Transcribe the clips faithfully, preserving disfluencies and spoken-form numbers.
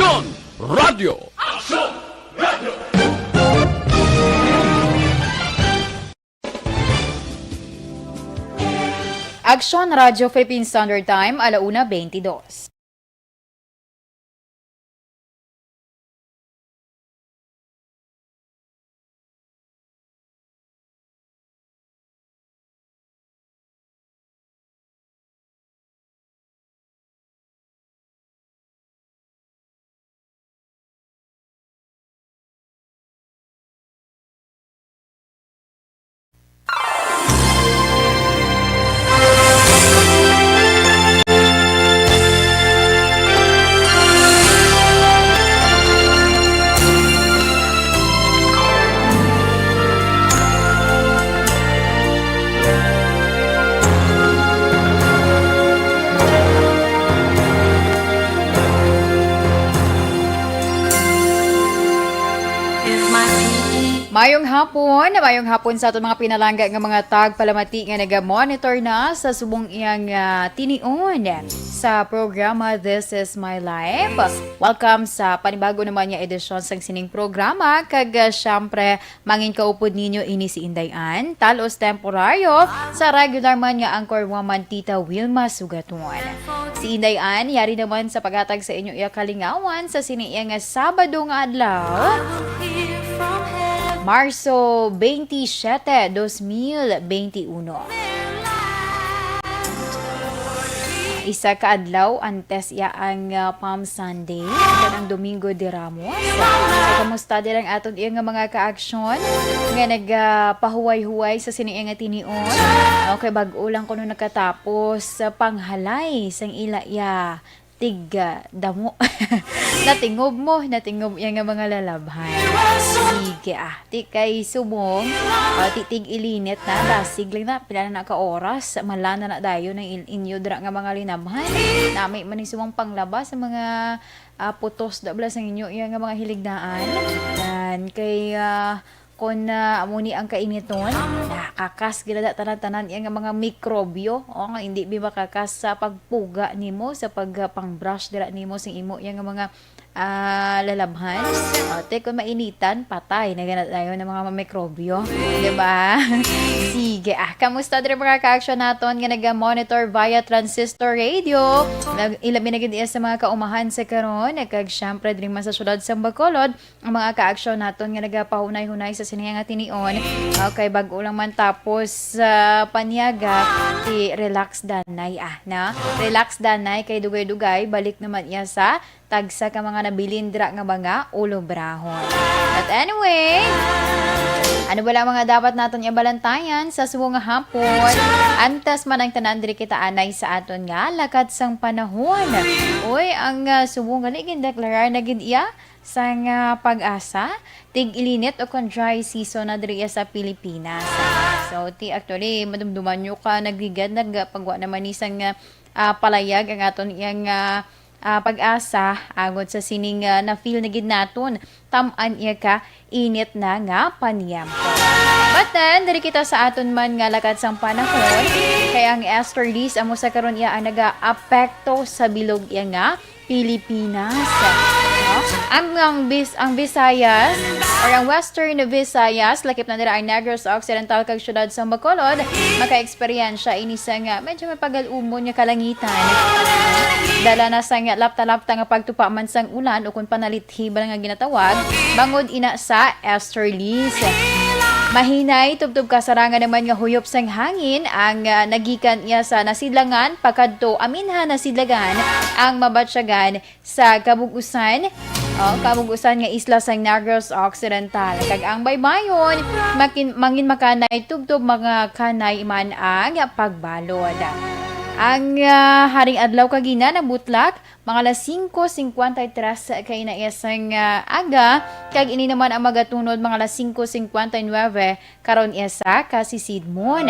Aksyon Radio! Aksyon Radio! Aksyon Radio Philippine Standard Time, ala una twenty-dos. Mayong hapon, mayong hapon sa aton mga pinalangga nga mga tagpalamati nga naga-monitor na sa subong iyang, ah, tinion sa programa This Is My Life. Welcome sa panibago naman nga edisyon sang sining programa, kag, ah, syempre, mangin kaupod ninyo ini si Inday Ann, talos temporaryo sa regular man nga anchor woman, Tita Wilma Sugaton. Si Inday Ann, yari naman sa paghatag sa inyo iya kalingawan sa sini iya nga Sabado nga adlaw, Marso twenty-seven, dos mil twenty-uno. Isa ka adlaw antes iya ang, ah, Palm Sunday, kag ang Domingo de Ramos. So, kamusta din ang aton iya nga mga kaaksyon nga nagapahuway-huway sa sini iya nga tinion? Okay, bag-o lang kuno nakatapos sa panghalay sang ila iya tig, ah, damo. Natingob mo, natingob iya nga mga lalabhan. Sige, ah, ti kay subong, ah, ti tig-ilinit na, dasig lang na, pila na na ka oras, malana na dayon ang il-, inyo dira nga mga linabhan. Nami man ni subong panglaba sa mga, ah, putos da bala sang inyo iya nga mga hiligdaan. Yan, kay, ah, Kon, ah, amo ni ang kainiton, nakakas gid na tanan-tanan iya nga mga mikrobyo. O, nga hindi bi makakas sa pagpuga nimo, sa pag, ah, pang-brush dira nimo sing imo iya nga mga, ah, lalabhan. O, te, kon mainitan, patay na gana tayo ng mga mikrobyo. Di ba? Sige, ah, kamusta diri mga ka-action naton nga naga-monitor via transistor radio? Nag-, ilabi na gid iya sa mga kaumahan sa karon, kag syempre diri man sa syudad sa Bacolod, ang mga kaaksyon naton nga nagapahunay-hunay sa sini nga tinion. Okay, bag-o lang man tapos sa panyaga, si Relax Danay, ah, na? Relax Danay kay dugay-dugay, balik naman iya sa tagsa ka mga nabilin dira nga mga ulobrahon. But anyway, ano bala ang mga dapat naton ibalantayan sa sugo nga hapon? Antes man ang tanan, diri kita anay sa aton nga lakat sang panahon. Uy, ang, ah, sugo gali gindeklarar na gid iya sang, ah, PAGASA, tig-ilinit o kon dry season na diri sa Pilipinas. So, ti, actually, madumduman nyo ka, nagligad, nagpagwa naman ni sang, ah, ah, palayag ang aton iyang, ah, ah, PAGASA, agod sa sining, ah, na-feel na gid naton, tam-an iya ka init na nga panyempo. But then, diri kita sa aton man nga lakat sang panahon, kay ang easterlies amo sa karon iya ang nagaapekto sa bilog iya nga Pilipinas. No? Ang, ang, Bis-, ang Visayas, or ang Western Visayas, lakip na dira ang Negros Occidental kag siyudad sa Bacolod, maka-eksperyensya ini sang, ah, medyo may pagal-umon nga kalangitan. Dala na sang lapta-lapta nga pagtupa man sang ulan o kon panalithi ba nga ginatawag, bangod ina sa easterlies. Mahinay, tubtob kasarangan naman nga huyop sang hangin ang, ah, nagikan niya sa nasidlangan pakadto aminhan nasidlagan ang mabatyagan sa kabug-usan, oh, kabug-usan nga isla sang Negros Occidental. Kag ang baybayon, makin-, mangin makanay tubtob mga kanay man ang pagbalod. Ang, ah, haring adlaw kagina nabutlak, mga alas singko singkwenta y tres kaina iya sang, ah, aga, kag ini naman ang magatunod mga alas singko singkwenta y nuebe karon iya sa kasisidmon.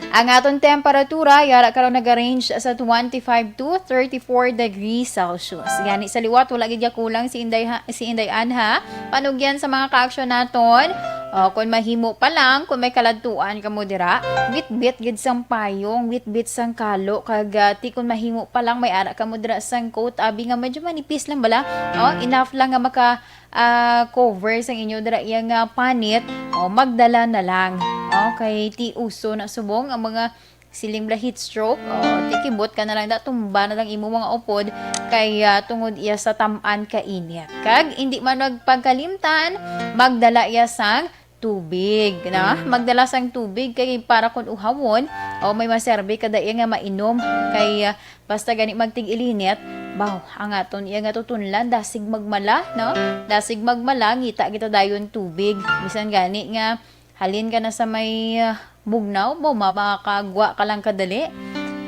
Ang aton temperatura, yara karon nag-range sa twenty-five to thirty-four degrees Celsius. Gani sa liwat, wala gid ya kulang si Inday ha-, si Inday Ann ha. Panugyan sa mga kaaksyon naton, O, kung mahimo pa lang, kung may kaladtuan kamo dira, bitbit gid sang payong, bitbit sang kalo, kag, ah, ti kung mahimo pa lang, may ara kamo dira sang coat, abi nga medyo manipis lang bala. O, enough lang nga maka, ah, cover sang inyo dira iya nga panit. O, magdala na lang. O, kay ti uso na subong ang mga siling bala heat stroke. O, ti kibot ka na lang da, tumba na lang imo mga upod kay, ah, tungod iya sa tam-an ka init. Kag indi man magpagkalimtan, magdala iya sang tubig, na? Magdala sang tubig kay para kun uhawon, o may maserbi ka da iya nga mainom kay, ah, basta gani magtig-ilinit, baw, ang aton iya nga tutunlan, dasig magmala, no? Dasig magmala, ngita kita dayon tubig. Bisan gani nga halin ka na sa may, ah, bugnaw mo, ma-, makakagwa ka lang kadali.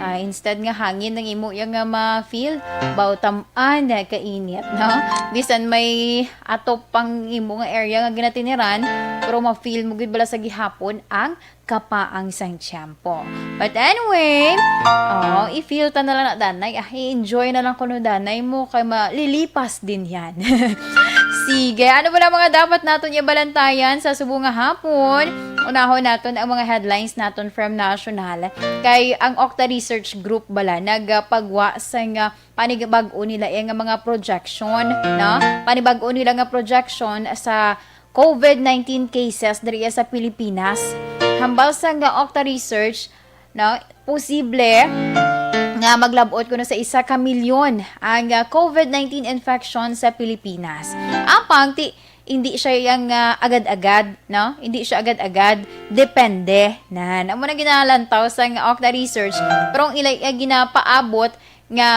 Ah, instead nga hangin ang imo iya nga ma-feel, baw tam-an na kainit, no? Bisan may atop pang imo nga area nga ginatiniran, pero ma-feel mo gid bala sa gihapon ang kapaang sang tiyempo. But anyway, oh, i-feel ta na lang na danay. Ah, i-enjoy na lang kuno danay mo kay malilipas din yan. Sige, ano ba lang mga dapat naton ibalantayan sa subong nga hapon? Unahon naton ang mga headlines naton from national. Kay ang Okta Research Group bala nagapagwa sa nga panibag-o nila iya nga mga projection, no? Panibag-o nila nga projection sa covid nineteen cases diri sa Pilipinas. Hambal sa nga Okta Research, no, posible nga maglab-ot kuno sa isa ka milyon ang, ah, covid nineteen infection sa Pilipinas. Apang ti, hindi siya yang, ah, agad-agad, no? Hindi siya agad-agad. Depende. Nan, amo na ginalantaw sa nga Okta Research. Pero ang ila, ah, ginapaabot nga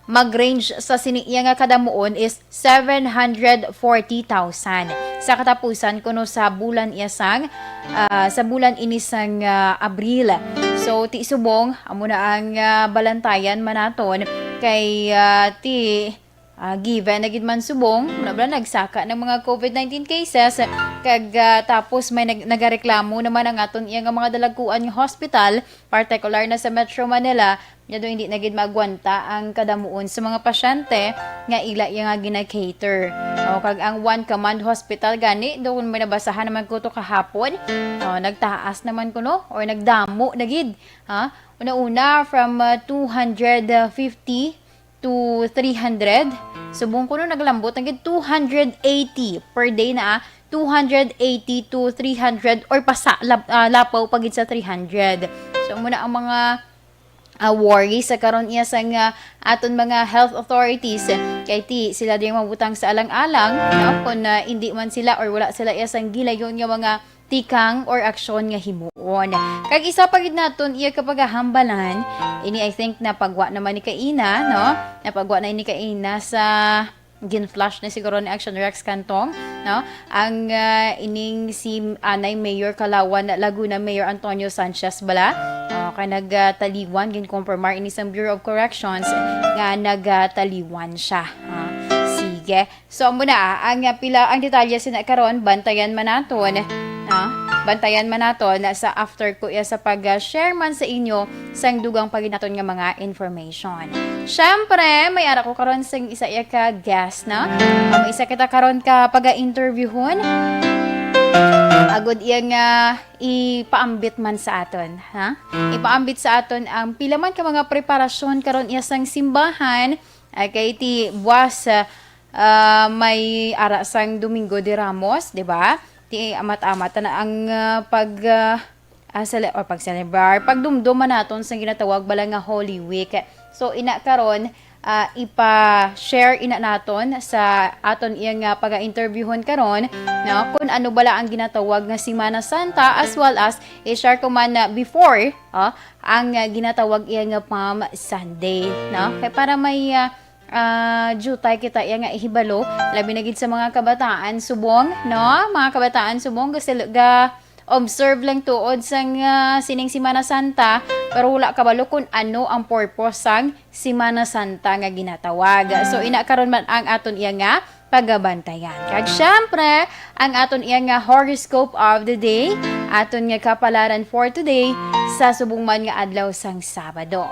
mag-range sa sini iya nga kadamuon is seven hundred forty thousand sa katapusan kuno sa bulan iya sang, ah, sa bulan ini sang, ah, Abril. So, ti subong, amo na ang, ah, balantayan man naton kay, ah, ti, ah, given na gid man subong, wala ba nagsaka ng mga covid nineteen cases, kag, ah, tapos may nag-, nagareklamo naman ang aton iya nga mga dalagkuan nga hospital, partikular na sa Metro Manila, nga daw hindi na gid maagwanta ang kadamuon sa mga pasyente nga ila iya nga gina-cater. O, kag ang One Command Hospital gani, daw may nabasahan naman ko to kahapon, o, nagtaas naman kuno or nagdamo na gid, ha? Una-una, from, ah, two hundred fifty to three hundred. Subong kuno naglambot na gid, two hundred eighty per day na, ah. Two hundred eighty to three hundred or pasa-, lap-, ah, lapaw pa gid sa three hundred. So, amo na ang mga, ah, worry sa karon iya sang, ah, aton mga health authorities. Kay ti sila din mabutang sa alang-alang, no? Kung, ah, hindi man sila or wala sila iya sang gilayon nga mga tikang or aksyon nga himuon. Kag isa pa gid naton iya kapagahambalan, ini I think napagwa naman ni kaina, no? Napagwa na ini kaina sa gin-flash na siguro ni Action Rex Cantong, no? Ang, ah, ining si anay Mayor Kalawan, Laguna Mayor Antonio Sanchez bala, ah, kay nagtaliwan, ginkompromar ini sa Bureau of Corrections nga nagtaliwan siya. Ah, sige. So, amo na, ah, ang, ah, pila ang detalye sina karon, bantayan man naton, ah, bantayan man naton sa after ko iya sa pag, ah, share man sa inyo sang dugang pa gid naton nga mga information. Syempre, may ara ko karon sing isa iya ka guest, no? Amo isa kita karon ka paga-interviewhon. Agod iya nga ipaambit man sa aton, ha? Ipaambit sa aton ang pila man ka mga preparasyon karon iya sang simbahan. Ay, kay ti buwas, ah, ah, may ara sang Domingo de Ramos, di ba? Ti amat-amat na ang, ah, pag, ah, ah, sele-, or pagselebrar, pagdumdom man naton sa ginatawag bala nga Holy Week. So, ina karon, ah, ipa-share ina naton sa aton iya nga paga-interviewhon karon, no, kung ano bala ang ginatawag nga Semana Santa, as well as i-share ko man na before, ah, ang, ah, ginatawag iya nga Palm Sunday, no? Kay para may, ah, ah, jutay kita iya nga ihibalo, labi na gid sa mga kabataan subong, no? Mga kabataan subong, kasi ga-observe lang tuod sang, ah, sining Semana Santa, pero wala kabalo kung ano ang purpose sang Semana Santa nga ginatawag. So, ina karon man ang aton iya nga pagabantayan. Kag syempre, ang aton iya nga horoscope of the day, aton nga kapalaran for today, sa subong man nga adlaw sang Sabado.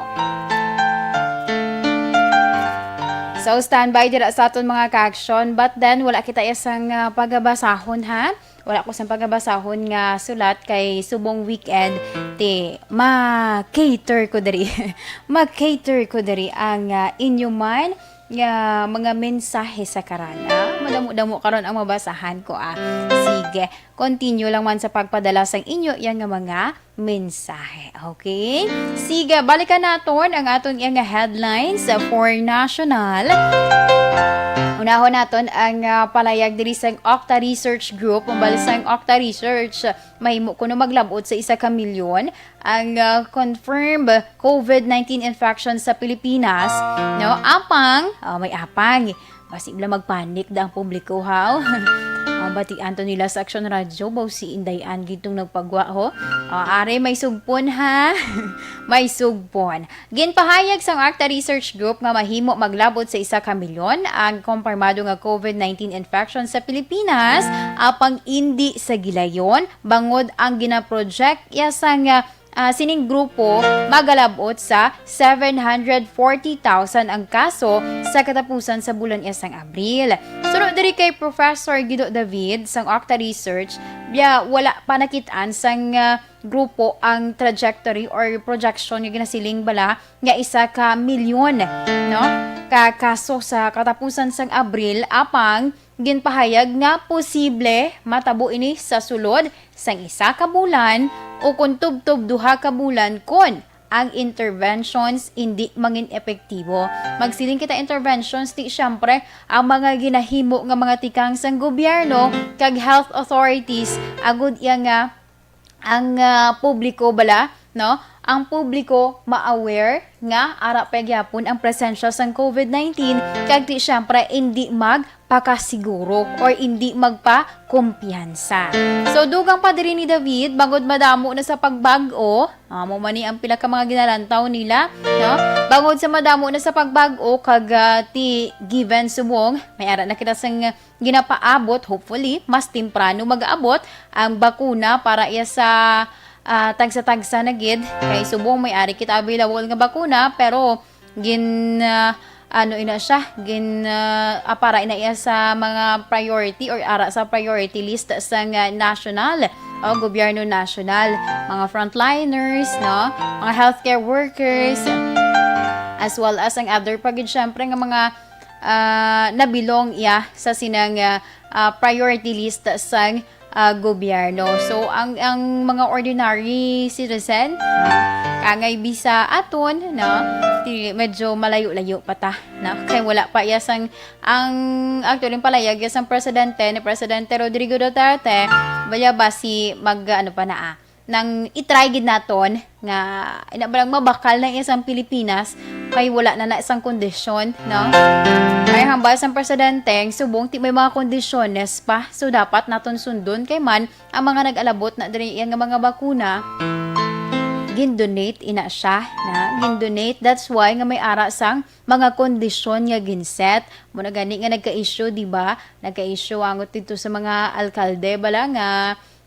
So, standby dira sa aton mga ka-action, but then, wala kita iya sang, ah, pagabasahon, ha? Wala ko sang pagabasahon nga sulat kay subong weekend, ti ma-cater ko diri. Ma-cater ko diri ang, ah, inyo man nga mga mensahe sa karan, ah. Madamo-damo karon ang mabasahan ko, ah. Sige, continue lang man sa pagpadala sang inyo yan nga mga mensahe. Okay? Sige, balikan naton ang aton iya nga headlines for national. Unahon naton ang, ah, palayag diri sang Octa Research Group. Ang bali sang Octa Research, mahimo kuno maglabot sa isa ka milyon ang, ah, confirmed COVID nineteen infection sa Pilipinas, no? Apang, ah, may apang. Basi bala magpanik da ang publiko, haw? Ah, batian to nila sa Aksyon Radyo, baw si Inday Ann gid tong nagpagwa, ho? Ah, are, may sugpon, ha? May sugpon. Ginpahayag sang Octa Research Group nga mahimo maglabot sa isa ka milyon ang kompirmado nga COVID nineteen infection sa Pilipinas, apang indi sa gilayon, bangod ang ginaproject ya sang, ah, ah, sining grupo magalabot sa seven hundred forty thousand ang kaso sa katapusan sa bulan iya sang Abril. Suno diri kay Professor Guido David sang Octa Research, biya wala pa nakit-an sang, ah, grupo ang trajectory or projection nga ginasiling bala nga isa ka milyon, no, ka kaso sa katapusan sang Abril, apang ginpahayag nga posible matabo ini sa sulod sang isa ka bulan o kon tubtob duha ka bulan kon ang interventions indi mangin epektibo. Magsiling kita interventions, ti siyempre ang mga ginahimo nga mga tikang sang gobyerno kag health authorities agud iya nga ang, ah, publiko bala, no? Ang publiko ma-aware nga ara pa gyapon ang presensya sang COVID nineteen, kag ti siyempre indi magpakasiguro or indi magpakumpiyansa. So, dugang pa diri ni David, bangod madamo na sa pagbag-o, amo man ni ang pila ka mga ginalantaw nila, no? Bangod sa madamo na sa pagbag-o, kag, ah, ti given subong, may ara na kita sang ginapaabot, hopefully, mas temprano mag-abot ang bakuna para iya sa, ah, tagsa-tagsa na gid. Kay subong may ari kita available nga bakuna, pero gin, ah, ano ina siya, gin, ah, ah, para ina iya sa mga priority or ara sa priority list sang, ah, national o gobyerno national, mga frontliners, no? Mga healthcare workers, as well as ang other pa gid, syempre, nga mga ah, nabilong iya sa sinang, ah, ah, priority list sang, ah, gobyerno. So, ang, ang mga ordinary citizen, ah, kangay bisa aton, no? Ti-, medyo malayo-layo pa ta, no? Kay wala pa iya sang, ang, actually, ang palayag iya sang presidente, ni Presidente Rodrigo Duterte, baya basi mag, ano pa na, ah, nang i-try gid naton nga ina ba lang mabakal na iya sang Pilipinas kay wala na na sang kondisyon, no? Kay hambal sang presidente, ang subong ti may mga kondisyones pa. So, dapat naton sundon kay man ang mga nag-alabot na diri iya nga mga bakuna, gin-donate ina siya, na gin-donate. That's why nga may ara sang mga kondisyon nga ginset. Mo na gani nga nagka-issue, di ba? Nagka-issue angot dito sa mga alkalde bala nga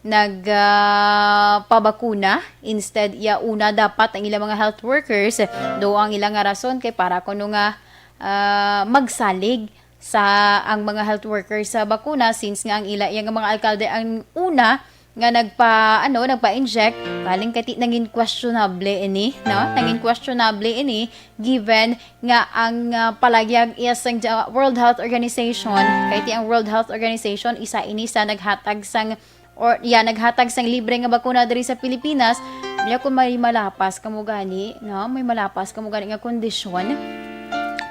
nag, ah, pabakuna. Instead, iya una dapat ang ilang mga health workers, do ang ilang nga rason kay para kuno nga, ah, magsalig sa ang mga health workers sa bakuna, since nga ang ila iya nga mga alkalde ang una nga nagpa, ano, nagpa-inject, galing kay ti nangin questionable ini, no? Nangin questionable ini, given nga ang, ah, palayag iya sang Ja-, World Health Organization, kay ti ang World Health Organization, isa ini sa naghatag sang or, ya, naghatag sang libre nga bakuna diri sa Pilipinas. Niya kung may malapas kamo gani, no? May malapas kamo gani nga kondisyon,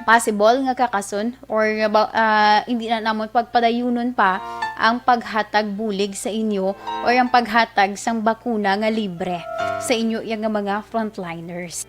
possible nga kakason or ba, ah, hindi na namon pagpadayunon pa ang paghatag bulig sa inyo or ang paghatag sang bakuna nga libre sa inyo iya nga mga frontliners.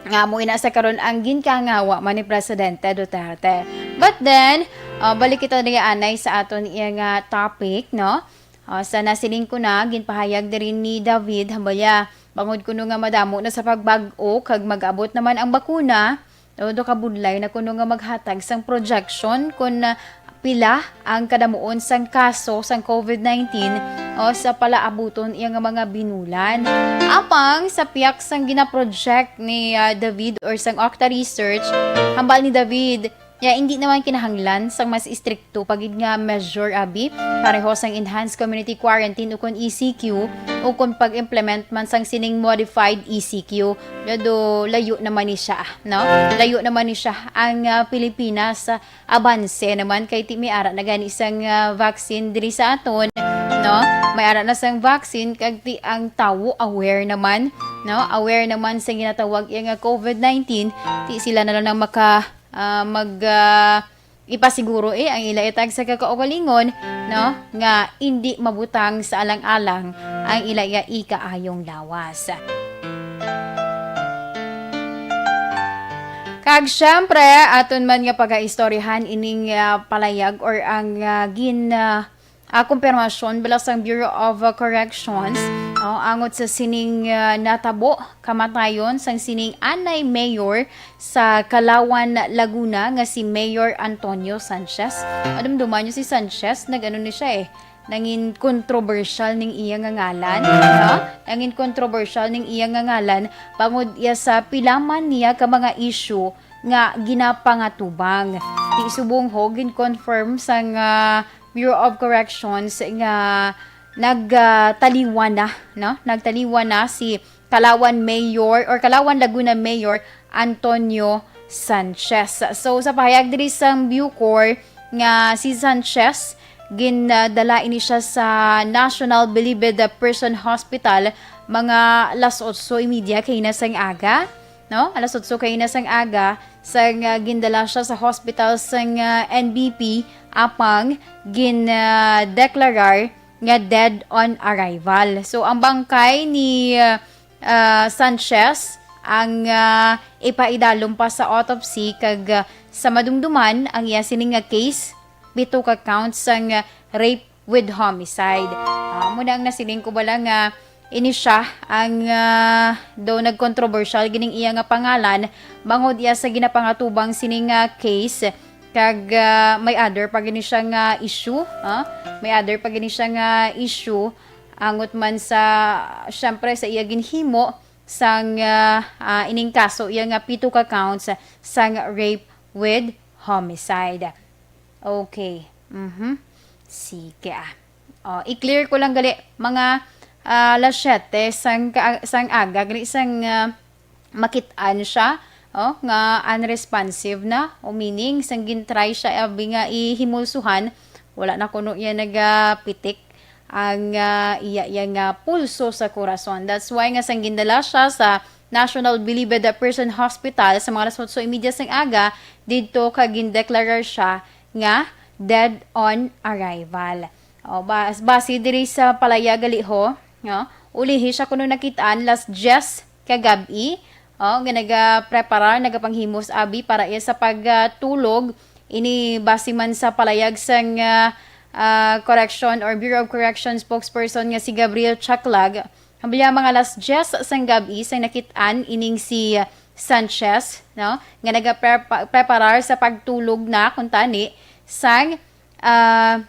Nga amo ina sa karon ang ginkangawa man ni Presidente Duterte. But then, ah, balik kita diri anay sa aton iya nga topic, no? Ah, sa nasiling ko na, ginpahayag diri ni David Hambalya, bangod kuno nga madamo na sa pagbag-o kag mag-abot naman ang bakuna, todo ka budlay na kuno nga maghatag sang projection kon, ah, pila ang kadamuon sang kaso sang COVID nineteen o sa palaabuton iya nga mga binulan. Apang sa piyak sang ginaproject ni, ah, David or sang Octa Research, hambal ni David, Ya, hindi naman kinahanglan sang mas istrikto pa gid nga measure, abi, pareho sang enhanced community quarantine ukon E C Q, ukon pag-implement man sang sining modified E C Q. Although layo naman ni siya, no? Layo naman ni siya. Ang, ah, Pilipinas, ah, abanse naman kay ti may ara na gani sang, ah, vaccine diri sa aton, no? May ara na sang vaccine kag ti ang tawo aware naman, no? Aware naman sa ginatawag iya nga COVID nineteen, ti sila na lang ang maka, ah, mag, ah, ipasiguro, eh, ang ila itag sa kakaugalingon, no, nga indi mabutang sa alang-alang ang ila iya ikaayong lawas. Kag siyempre, aton man nga pagaistoryahan ining, ah, palayag or ang, ah, gin, ah, ah, kumpirmasyon bala sang Bureau of, ah, Corrections, oh, angot sa sining, ah, natabo kamatayon sang sining anay mayor sa Kalawan, Laguna nga si Mayor Antonio Sanchez. Madumduman niyo si Sanchez, nag-ano ni siya eh, nangin kontrobersyal ning iya nga ngalan, no? Nangin kontrobersyal ning iya nga ngalan bangod iya sa pila man niya ka mga issue nga ginapangatubang. Ti subong ho, gin-confirm sang, ah, Bureau of Corrections nga nagtaliwan na, no? Nagtaliwan na si Kalawan Mayor or Kalawan Laguna Mayor Antonio Sanchez. So, sa pahayag diri sang Bucor nga si Sanchez, gindala ini siya sa National Bilibid Prison Hospital mga alas otso y media kaina sang aga, no? Alas otso kaina sang aga, sang, ah, gindala siya sa hospital sang, ah, N B P, apang gindeklarar nga dead on arrival. So, ang bangkay ni, ah, ah, Sanchez ang, ah, ipaidalom pa sa autopsy kag, ah, sa madumduman ang iya sini nga case, pito ka counts sang, ah, rape with homicide. Ah, amo na ang nasiling ko bala nga ini siya ang, ah, daw nagkontrobersyal gining iya nga pangalan bangod iya sa ginapangatubang sini nga case kag, ah, may other pa gini siya nga issue, ah, may other pa gini siya nga issue angot man sa, syempre, sa iya ginhimo sang, ah, ah, ining kaso iya nga pito ka counts sang rape with homicide. Okay. Mhm. Sige, ah. Oh, i-clear ko lang gali, mga, ah, alas siyete sang ka-, sang aga, gali sang, ah, makit-an siya, oh, nga unresponsive na, o meaning, sang gintry siya, abi nga ihimulsuhan, wala na kuno iya nagapitik ang, ah, iya, iya nga pulso sa korason. That's why nga sang gindala siya sa National Bilibid Prison Hospital sa mga alas otso y media sang aga, didto ka gindeklarar siya nga dead on arrival. O, bas-, base diri sa palayag gali ho, no? Ulihi siya kuno nakit-an las diyes kagab-i, o, nga nagapreparar, nagapanghimos abi para iya sa pagtulog. Ini base man sa palayag sang, ah, ah, Correction or Bureau of Correction spokesperson nga si Gabriel Chaclag. Ang mga alas diyes sang gab-i sang nakit-an ining si Sanchez, no, nga nagaprepa-, preparar sa pagtulog na, kuntani, sang, ah,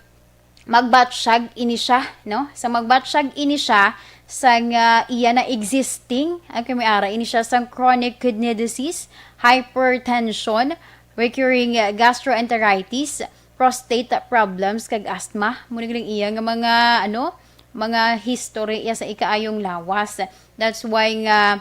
magbatsyag ini siya, no? Sa magbatsyag ini siya sang, ah, iya na existing, ang may ara ini siya sang chronic kidney disease, hypertension, recurring, ah, gastroenteritis, prostate problems, kag asthma. Muna galing iya nga mga, ano, mga history iya sa ikaayong lawas. That's why nga,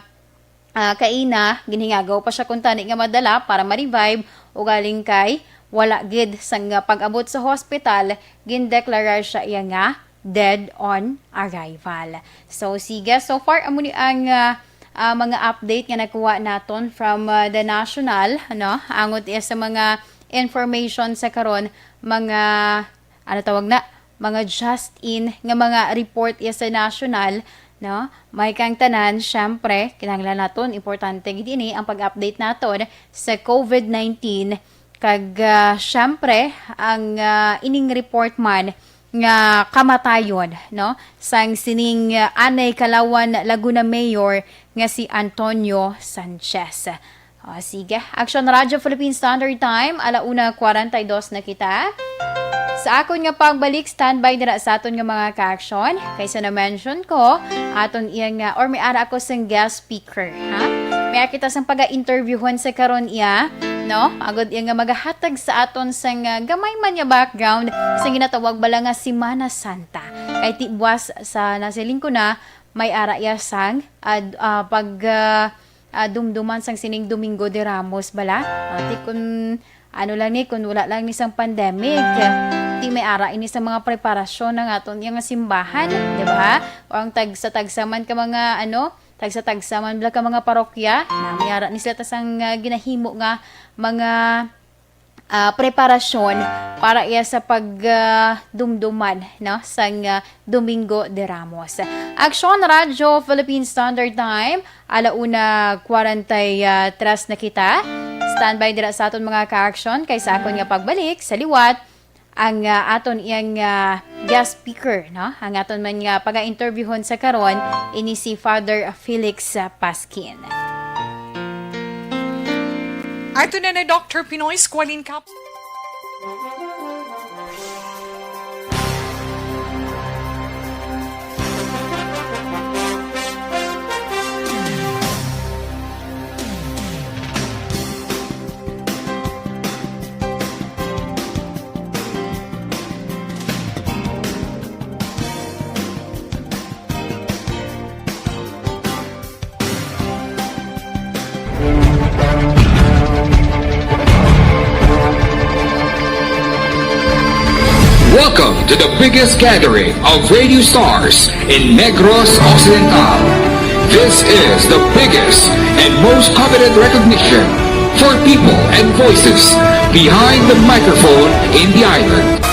ah, kaina, ginhingagaw pa siya kuntani nga madala para ma-revive, ugaling kay wala gid sang pag-abot sa hospital, gindeklarar siya iya nga dead on arrival. So, sige, so far, amo ni ang, ah, ah, mga update nga nakuha naton from, ah, The National, ano, angot iya sa mga information sa karon, mga, ano tawag na, mga just in nga mga report iya sa National, no? May kang tanan, syempre, kinahanglan naton, importante gid ini ang pag-update naton sa COVID nineteen. Kag, ah, syempre, ang, ah, ining report man nga kamatayon, no, sang sining, ah, anay Kalawan, Laguna Mayor nga si Antonio Sanchez. O, sige. Action Radio Philippine Standard Time, ala una kwarenta y dos na kita. Sa akon nga pagbalik, standby dira sa aton nga mga ka-action. Kay sa na-mention ko, aton iya nga, or may ara ako sang guest speaker, ha? May kita sang pag-interviewhan sa karon iya. No? Agod iya nga magahatag sa aton sang, ah, gamay man nga background sa ginatawag bala nga Semana Santa. Kay ti buwas sa nasiling ko na, may ara iya sang, ah, d-, ah, pag, ah, ah, dumduman sang sining Domingo de Ramos bala. Ah, ti kun ano lang ni, kun wala lang ni sang pandemic, ti may ara ini sa mga preparasyon ng aton nga simbahan, di ba? O ang tagsa-tagsa man ka mga, ano, tagsa-tagsa man bala ka mga parokya, na may ara ni sila ta sang, ah, ginahimo nga mga, ah, preparasyon para iya sa pag, ah, dumduman, no, sang, ah, Domingo de Ramos. Aksyon Radyo Philippine Standard Time, ala una kwarenta y tres na kita. Standby dira sa aton mga ka-aksyon, kay sa akon nga pagbalik sa liwat, ang, ah, aton iyang, ah, guest speaker, no? Ang aton man nga pag-interviewhon sa karon, ini si Father Felix, ah, Pasquin. Ato na na Doctor Pinoy Squalene Cap. Welcome to the biggest gathering of radio stars in Negros Occidental. This is the biggest and most coveted recognition for people and voices behind the microphone in the island.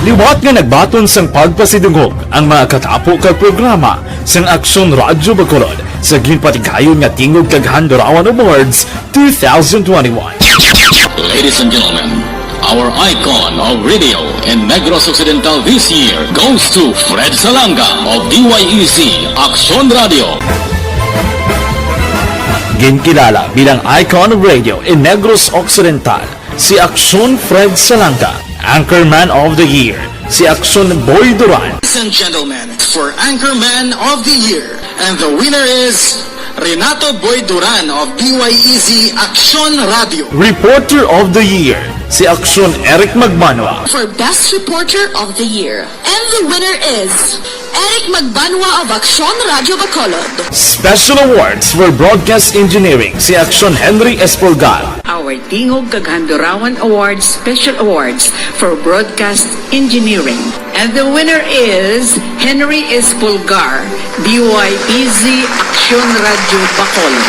Liwat nga nagbaton sang pagpasidungog ang mga katapo kag programa sang Aksyon Radyo Bacolod sa ginpatigayon nga Tingog kag Handurawan Awards two thousand twenty-one. Ladies and gentlemen, our icon of radio in Negros Occidental this year goes to Fred Salanga of D Y E Z Aksyon Radio. Ginkilala bilang icon of radio in Negros Occidental, si Aksyon Fred Salanga, Anchorman of the Year, si Aksyon Boy Duran. Ladies and gentlemen, for Anchorman of the Year, and the winner is Renato Boy Duran of D Y E Z Aksyon Radio. Reporter of the Year, si Aksyon Eric Magbanwa. For Best Reporter of the Year, and the winner is Eric Magbanwa of Aksyon Radyo Bacolod. Special Awards for Broadcast Engineering, si Aksyon Henry Espolgar. Our Tingog kag Handurawan Awards Special Awards for Broadcast Engineering. And the winner is Henry Espolgar, D Y E Z Aksyon Radyo Bacolod.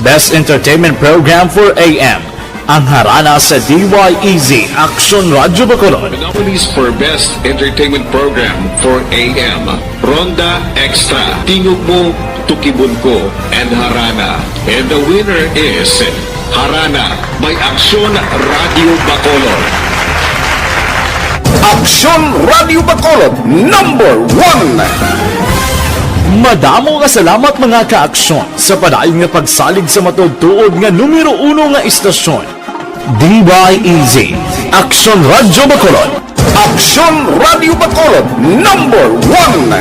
Best Entertainment Program for A M, ang harana sa D Y E Z Aksyon Radyo Bacolod. The nominees for Best Entertainment Program for A M, Ronda Extra, Tingog Mo, Tukibon Ko, and Harana. And the winner is Harana by Aksyon Radyo Bacolod. Aksyon Radyo Bacolod, number one. Madamo nga salamat, mga ka-aksyon, sa padayon nga pagsalig sa matuod-tuod nga numero uno nga istasyon, D Y E Z, Aksyon Radyo Bacolod. Aksyon Radyo Bacolod, number one.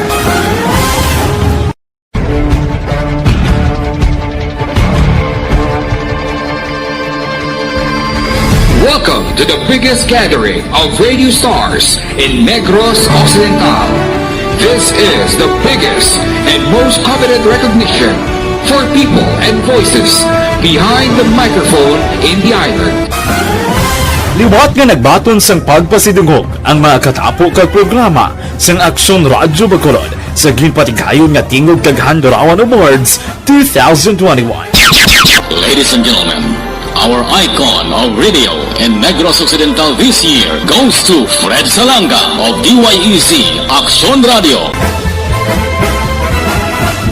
Welcome to the biggest gathering of radio stars in Negros Occidental. This is the biggest and most coveted recognition for people and voices behind the microphone in the island. Liwat nga nagbaton sang pagpasidungog ang mga katapo kag programa sang Aksyon Radyo Bacolod sa ginpatigayon nga Tingog kag Handurawan Awards two thousand twenty-one. Ladies and gentlemen, our icon of radio in Negros Occidental this year goes to Fred Salanga of D Y E Z Aksyon Radio.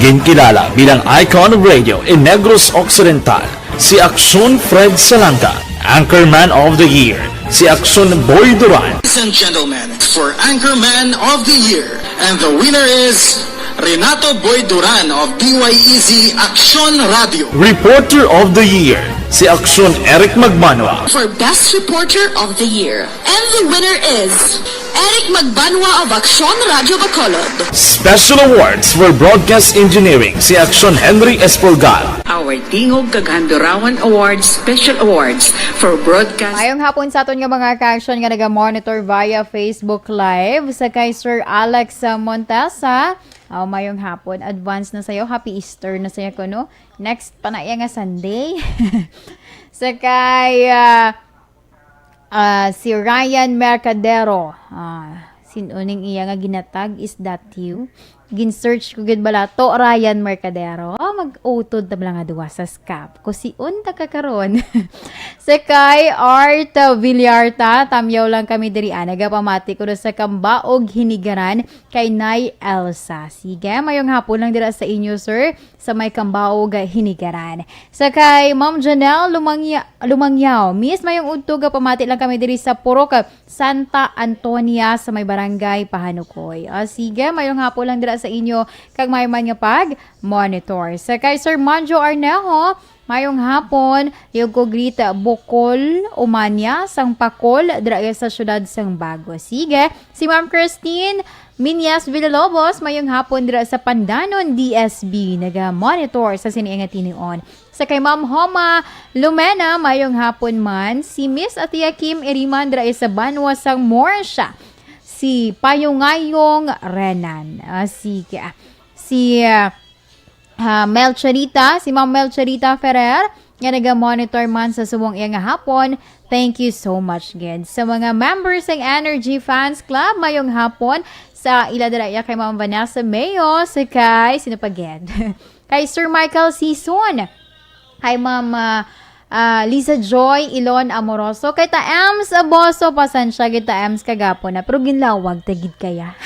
Ginkilala bilang icon of radio in Negros Occidental, si Aksyon Fred Salanga, Anchorman of the Year, si Aksyon Boy Duran. Ladies and gentlemen, for Anchorman of the Year, and the winner is Renato Boy Duran of D Y E Z Aksyon Radio. Reporter of the Year, si Aksyon Eric Magbanwa. For Best Reporter of the Year, and the winner is Eric Magbanwa of Aksyon Radio Bacolod. Special Awards for Broadcast Engineering, si Aksyon Henry Espolgar. Our Tingog kag Handurawan Awards Special Awards for Broadcast. Mayong hapon sa aton nga mga ka-action nga naga-monitor via Facebook Live. Sa kay Sir Alex, ah, Montesa, ah, mayong hapon. Advance na sayo. Happy Easter na sayo ko, no? Next pa na iya nga Sunday. Sa kay, ah, ah, si Ryan Mercadero. Ah, sin-o ning iya nga ginatag? Is that you? Gin-search ko gid bala to, Ryan Mercadero. Ah, mag-utod ta bala nga duwa sa scam. Kusiun ta ka karon. Sa kay Art Villarta, tamyaw lang kami diri, ah. Nagapamati ko na sa Kambaog Hinigaran kay Nay Elsa. Sige, mayong hapon lang dira sa inyo, sir, sa may Kambaog Hinigaran. Sa kay Ma'am Janelle Lumangya-, Lumangyaw, Miss, mayong udto, gapamati lang kami diri sa Purok Santa Antonia sa may barangay Pahanukoy. Ah, sige, mayong hapon lang dira sa inyo, kag may man nga pag-monitor. Sa kay Sir Manjo Arnejo, mayong hapon, Yugo Grita Bukol, Umanya, sang Pakol, dira sa siyudad sang Bago. Sige, si Ma'am Christine Minyas Villalobos, mayong hapon dira sa Pandanon, D S B, naga-monitor sa sini nga tinion. Sa kay Ma'am Homa Lumena, mayong hapon man. Si Miss Atia Kim Iriman dira sa banwa sang Morsha. Si Payungayong Renan. Ah, sige. Si, ah, ah, Melchorita, si Ma'am Melchorita Ferrer, nga naga-monitor man sa subong iya nga hapon. Thank you so much, gid. Sa mga members ng Energy Fans Club, mayong hapon. Sa ila dira iya kay Ma'am Vanessa Mayo, sa kay, sino pa, gid? Kay Sir Michael Sison. Kay Ma'am, ah, ah, Lisa Joy Ilon Amoroso. Kay ta Ems Aboso, pasensya gid ta Ems kagapon na, pero ginlawag ta gid kaya.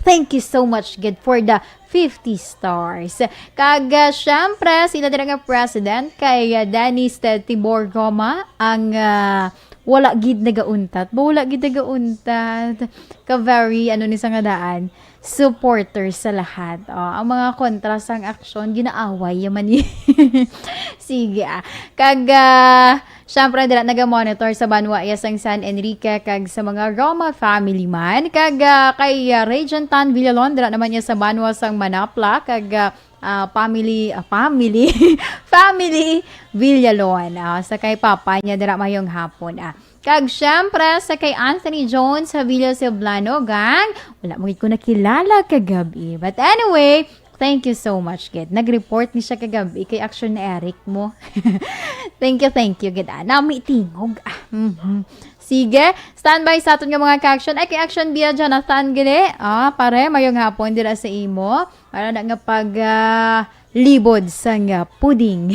Thank you so much gid for the fifty stars. Kag, ah, syempre, sila dira nga president kay, ah, Dennis Te-, Tibor Goma ang, ah, wala gid nagauntat. Ba, wala gid nagauntat. Ka very, ano ni sa nga daan, supporters sa lahat. Oh, ang mga kontra sang aksyon, ginaaway yaman ni. Sige, ah. Kag, ah, syempre, dira naga-monitor sa banwa iya sang San Enrique kag sa mga Roma family man. Kag, ah, kay, ah, Regent Tan Villalon, dira naman iya sa banwa sang Manapla. Kag, ah, ah, family, ah, family, family Villalon. Ah, sa kay papa niya, dira mayong hapon. Ah. Kag syempre, sa kay Anthony Jones Havila Ceblano, gang, wala mo gid ko nakilala kagabi. But anyway, thank you so much, gid. Nag-report ni siya kagabi kay action ni Eric mo. Thank you, thank you, gid. Ah, nami tingog. Ah, mhm. Sige, standby sa aton nga mga ka-action. Ay, kay action biya Jonathan, gini. Ah, pare, mayong hapon dira sa imo. Ano na nga pag, ah, libod sang, ah, puding.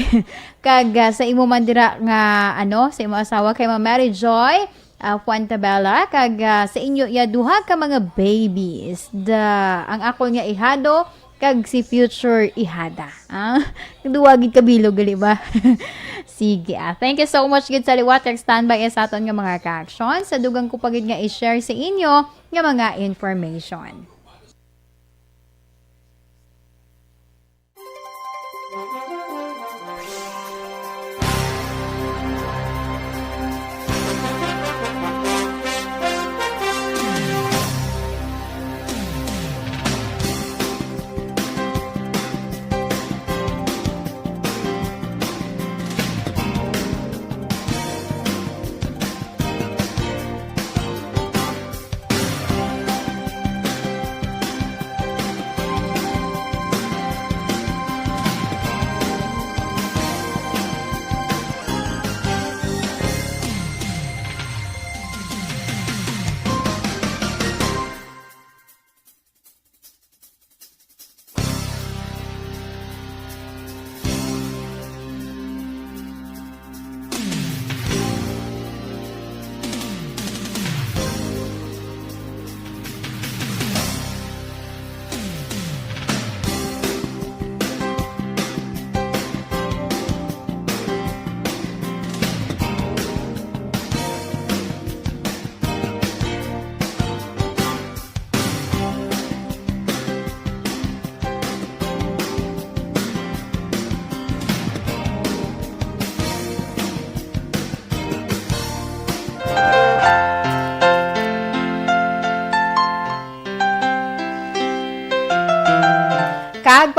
Kag, ah, sa imo man dira nga, ano, sa imo asawa kay Ma'am Mary Joy, ah, Fuentabella, kag, ah, sa inyo iya duha ka mga babies. Da, ang akon nga ihado, kag si future ihada. Ah, duwa gid ka bilog, gali ba? Sige, ah. Thank you so much gid sa liwat kag standby sa aton nga mga ka-action. Sa dugang ko pa gid nga i-share sa inyo nga mga information.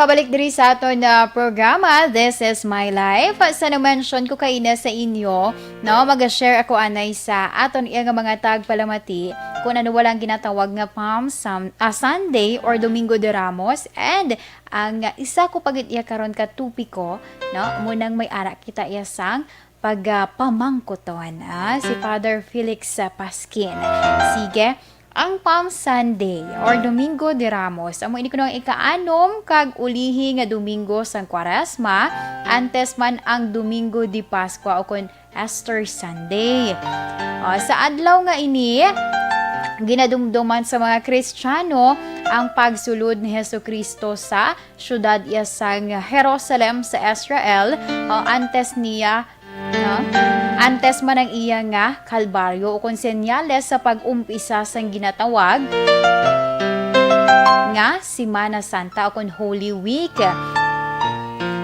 Pabalik diri sa aton, ah, programa, This Is My Life. Sa na-mention ko kaina sa inyo, no, mag-share ako anay sa aton iya nga mga tagpalamati kung ano walang ginatawag nga Palm Sun-, ah, Sunday or Domingo de Ramos. And ang, ah, isa ko pa gid iya karon ka topiko, no, amo nang may ara kita iya sang pagapamangkuton, ah, si Father Felix, ah, Pasquin. Sige, ang Palm Sunday or Domingo de Ramos, amo ini kuno ang ikaanom kag ulihi nga Domingo sang Kwaresma, antes man ang Domingo de Pascua o kon Easter Sunday. O, sa adlaw nga ini, ginadumduman sa mga Kristiyano ang pagsulod ni Jesu-Cristo sa siyudad iya sang Jerusalem sa Israel, o antes niya, no? Antes man ang iya nga Kalbaryo, o kon senyales sa pag-umpisa sang ginatawag nga Semana Santa o kon Holy Week.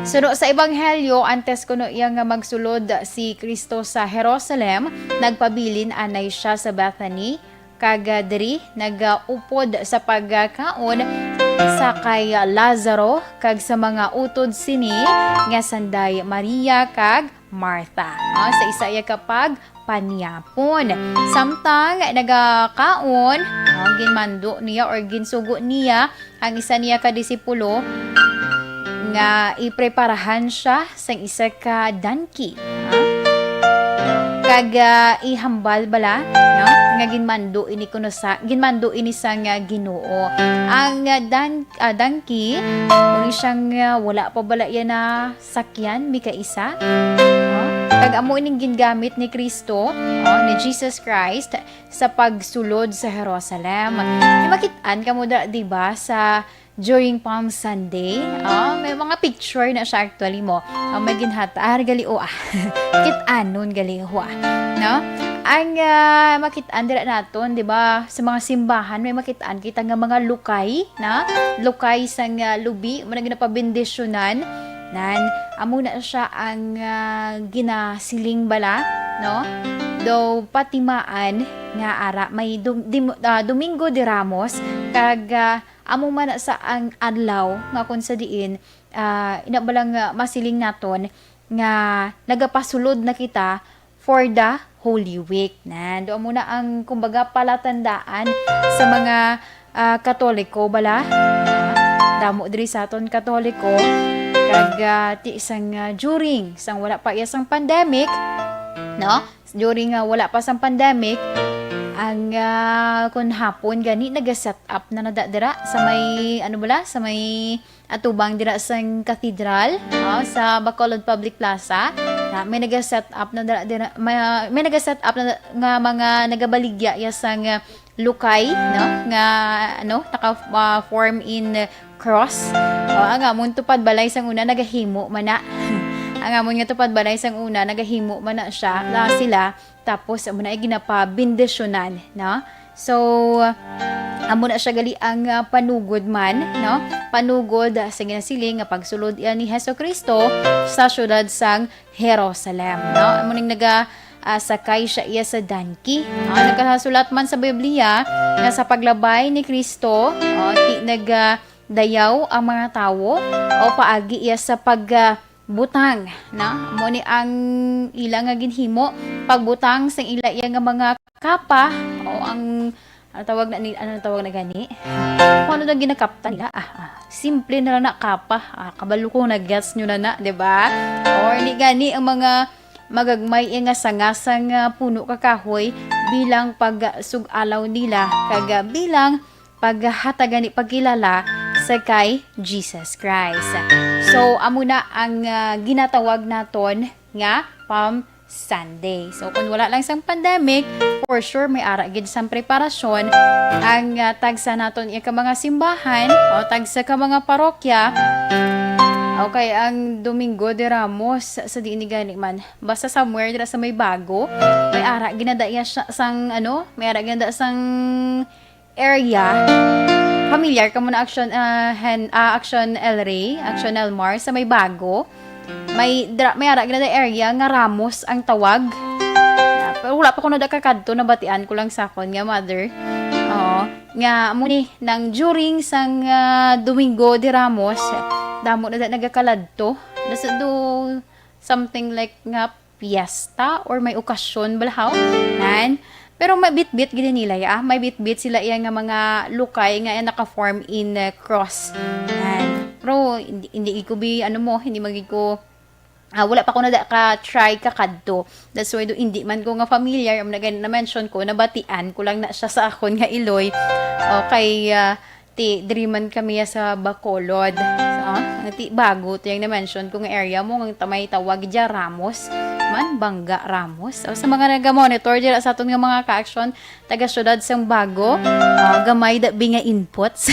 Suno sa Ebanghelyo, antes kuno iya nga magsulod si Cristo sa Jerusalem, nagpabilin anay siya sa Bethany, kag, ah, diri nagaupod sa pagkaon sa kay Lazaro kag sa mga utod sini nga sanday Maria kag Martha, no, sa isa iya ka pagpanyapon. Samtang nagakaon, no, ginmando niya or ginsugo niya ang isa niya ka disipulo nga ipreparahan siya sang isa ka danki, ha? Kag, ah, ihambal bala, no, nga ginmando ini kuno sa, ginmando ini sang, ah, Ginoo. Ang, ah, dan-, ah, danki, kuno siyang, ah, wala pa bala iya na sakyan, mikaisa. No? Kag amo ining gingamit ni Cristo, no, ni Jesus Christ, sa pagsulod sa Jerusalem. May makit-an kamo dira, di ba, sa during Palm Sunday? Oh, may mga picture na siya actually mo. Oh, may ginhatar gali o ah. Kit-anon gali ho ah. No? Ang, ah, makit-an dira naton, di ba, sa mga simbahan, may makit-an kita nga mga lukay, na lukay sang, ah, lubi, mo na ginapabendisyonan. Nan, amo na siya ang, ah, ginasiling bala, no? Daw patimaan nga ara may dum-, dim-, ah, Domingo de Ramos, kag, ah, amo man na sa ang adlaw nga kung sa diin, ah, ina bala nga masiling naton nga nagapasulod na kita for the Holy Week. Nan, doon muna ang, kumbaga, palatandaan sa mga, ah, Katoliko bala. Damo diri sa aton Katoliko. Kag, ah, ti sang, ah, during sang wala pa iya sang pandemic, no? During nga wala pa sang pandemic, ang, ah, kun hapon gani naga-set up na nada dira sa may, ano bala, sa may atubang dira sang cathedral, oh, sa Bacolod Public Plaza. Na, may naga-set up na dira, dira, may, may naga-set up na nga mga nagabaligya ya sang, ah, lukay, no? Nga, ano, naka, ah, form in cross. Oh, ang amon tupad balay sang una nagahimo man na. Ang amon nga tupad balay sang una nagahimo man na siya, la sila. Tapos, amo na ay ginapabindisyonan, no? So, amo na siya gali ang, ah, panugod man, no? Panugod, ah, sa ginasiling nga pagsulod iya ni Jesu-Cristo sa siyudad sang Jerusalem, no? Amo ning naga, ah, sakay siya iya sa danki. Ah, nagkasulat man sa Biblia nga sa paglabay ni Cristo, oh, ti nagadayaw ang mga tawo o paagi iya sa pag, ah, butang, na? Mo ni ang ila nga ginhimo, pagbutang sang ila iya nga mga kapa, o ang, ano tawag na ni, ano tawag na gani? Kung ano na ginakapta nila, ah, ah, simple na lang na kapa, ah, kabalo ko na gets nyo na na, di ba? Or ni gani ang mga magagmay iya nga sanga sang, ah, puno ka kahoy bilang pagsug-alaw nila, kag, ah, bilang paghatagan ni pagkilala sa kay Jesus Christ. So, amo na ang, ah, ginatawag naton nga Palm Sunday. So, kung wala lang sang pandemic, for sure may ara gid sang preparasyon ang, ah, tagsa naton iya ka mga simbahan o tagsa ka mga parokya. Okay, ang Domingo de Ramos sa diin ni gani man, basta somewhere dira sa may Bago, may ara ginada iya siya sang, ano, may ara ginada sang area. Familiar ka mo na Action, ah, Hen-, ah, Action El Rey, Action El Mar, sa may Bago. May dra-, may ara gina area nga Ramos ang tawag. Ah, pero wala pa ko nadakakadto, nabatian ko lang sa akon nga mother. Oo. Nga, amo ni, nang during sang, ah, Domingo de Ramos, Damo na da nagakaladto. Nasa do something like nga piyesta or may okasyon balahaw. Nan. Pero may bitbit gid nila, ah. May bitbit sila iya nga mga lukay nga naka-form in, uh, cross. Nan. Pero hindi, hindi ko bi, ano mo, hindi magid ko, ah, wala pa ko na da ka try ka kadto. That's why do hindi man ko nga familiar, ang nag-, na-mention ko, nabatian ko lang na siya sa akon nga iloy. Okay, ah, ti, diri man kami sa Bacolod. So, nga ti, bago to yung na-mention ko nga area mo, nga tamay tawag dya Ramos. Man, Bangga Ramos. So, sa mga naga-monitor dira sa aton nga mga ka-action, taga siyudad sang Bago, ah, gamay dabi nga inputs.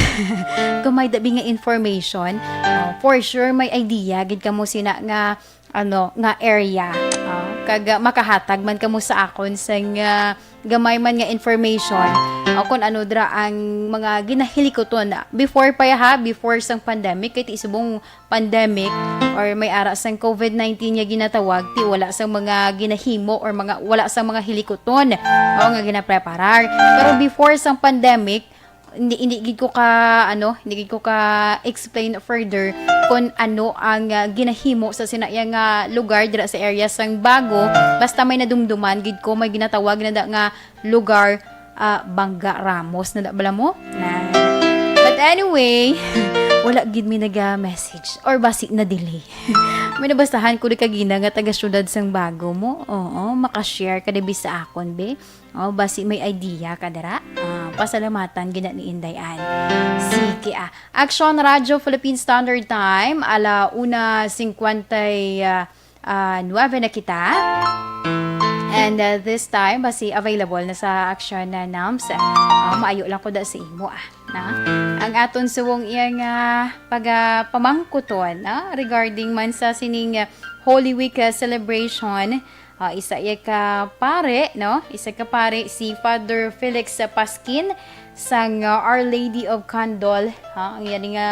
Gamay dabi nga information. Ah, for sure, may idea gid kamo sina nga, ano, nga area. Ah, kag, ah, makahatag man kamo sa akon sang, ah, gamay man nga information, ah, kung ano dira ang mga ginahilikuton before pa ya, ha, before sang pandemic, kay ti subong pandemic or may ara sang covid nineteen nga ginatawag, ti wala sang mga ginahimo or mga, wala sang mga hilikuton o nga ginapreparar. Pero before sang pandemic, hindi, hindi gid ko ka, ano, hindi gid ko ka explain further kung ano ang, ah, ginahimo sa sinaya nga lugar dira sa area sang Bago. Basta may nadumduman gid ko, may ginatawag na da nga lugar, ah, Bangga Ramos na da bala mo? Na. But anyway, wala gid mi naga-message or basi na delay. May nabasahan ko di kagina nga taga siyudad sang Bago mo. Oo, maka-share ka dibi sa akon, be. Oh, basi may idea ka dira. Ah, pasalamatan gina ni Inday Ann. Sige, ah. Action Radio Philippine Standard Time, ala una cincuenta, ah, ah, nuebe na kita. And, uh, this time, basi available na sa action na Nams. Ah, maayo lang ko da sa imo, ah, na. Ang aton suwong iya nga pagapamangkuton, ah, regarding man sa sining, ah, Holy Week, ah, celebration. Ah, isa iya ka pare, no? Isa ka pare si Father Felix Pasquin sang, ah, Our Lady of Condol, ha? Ang iya nga,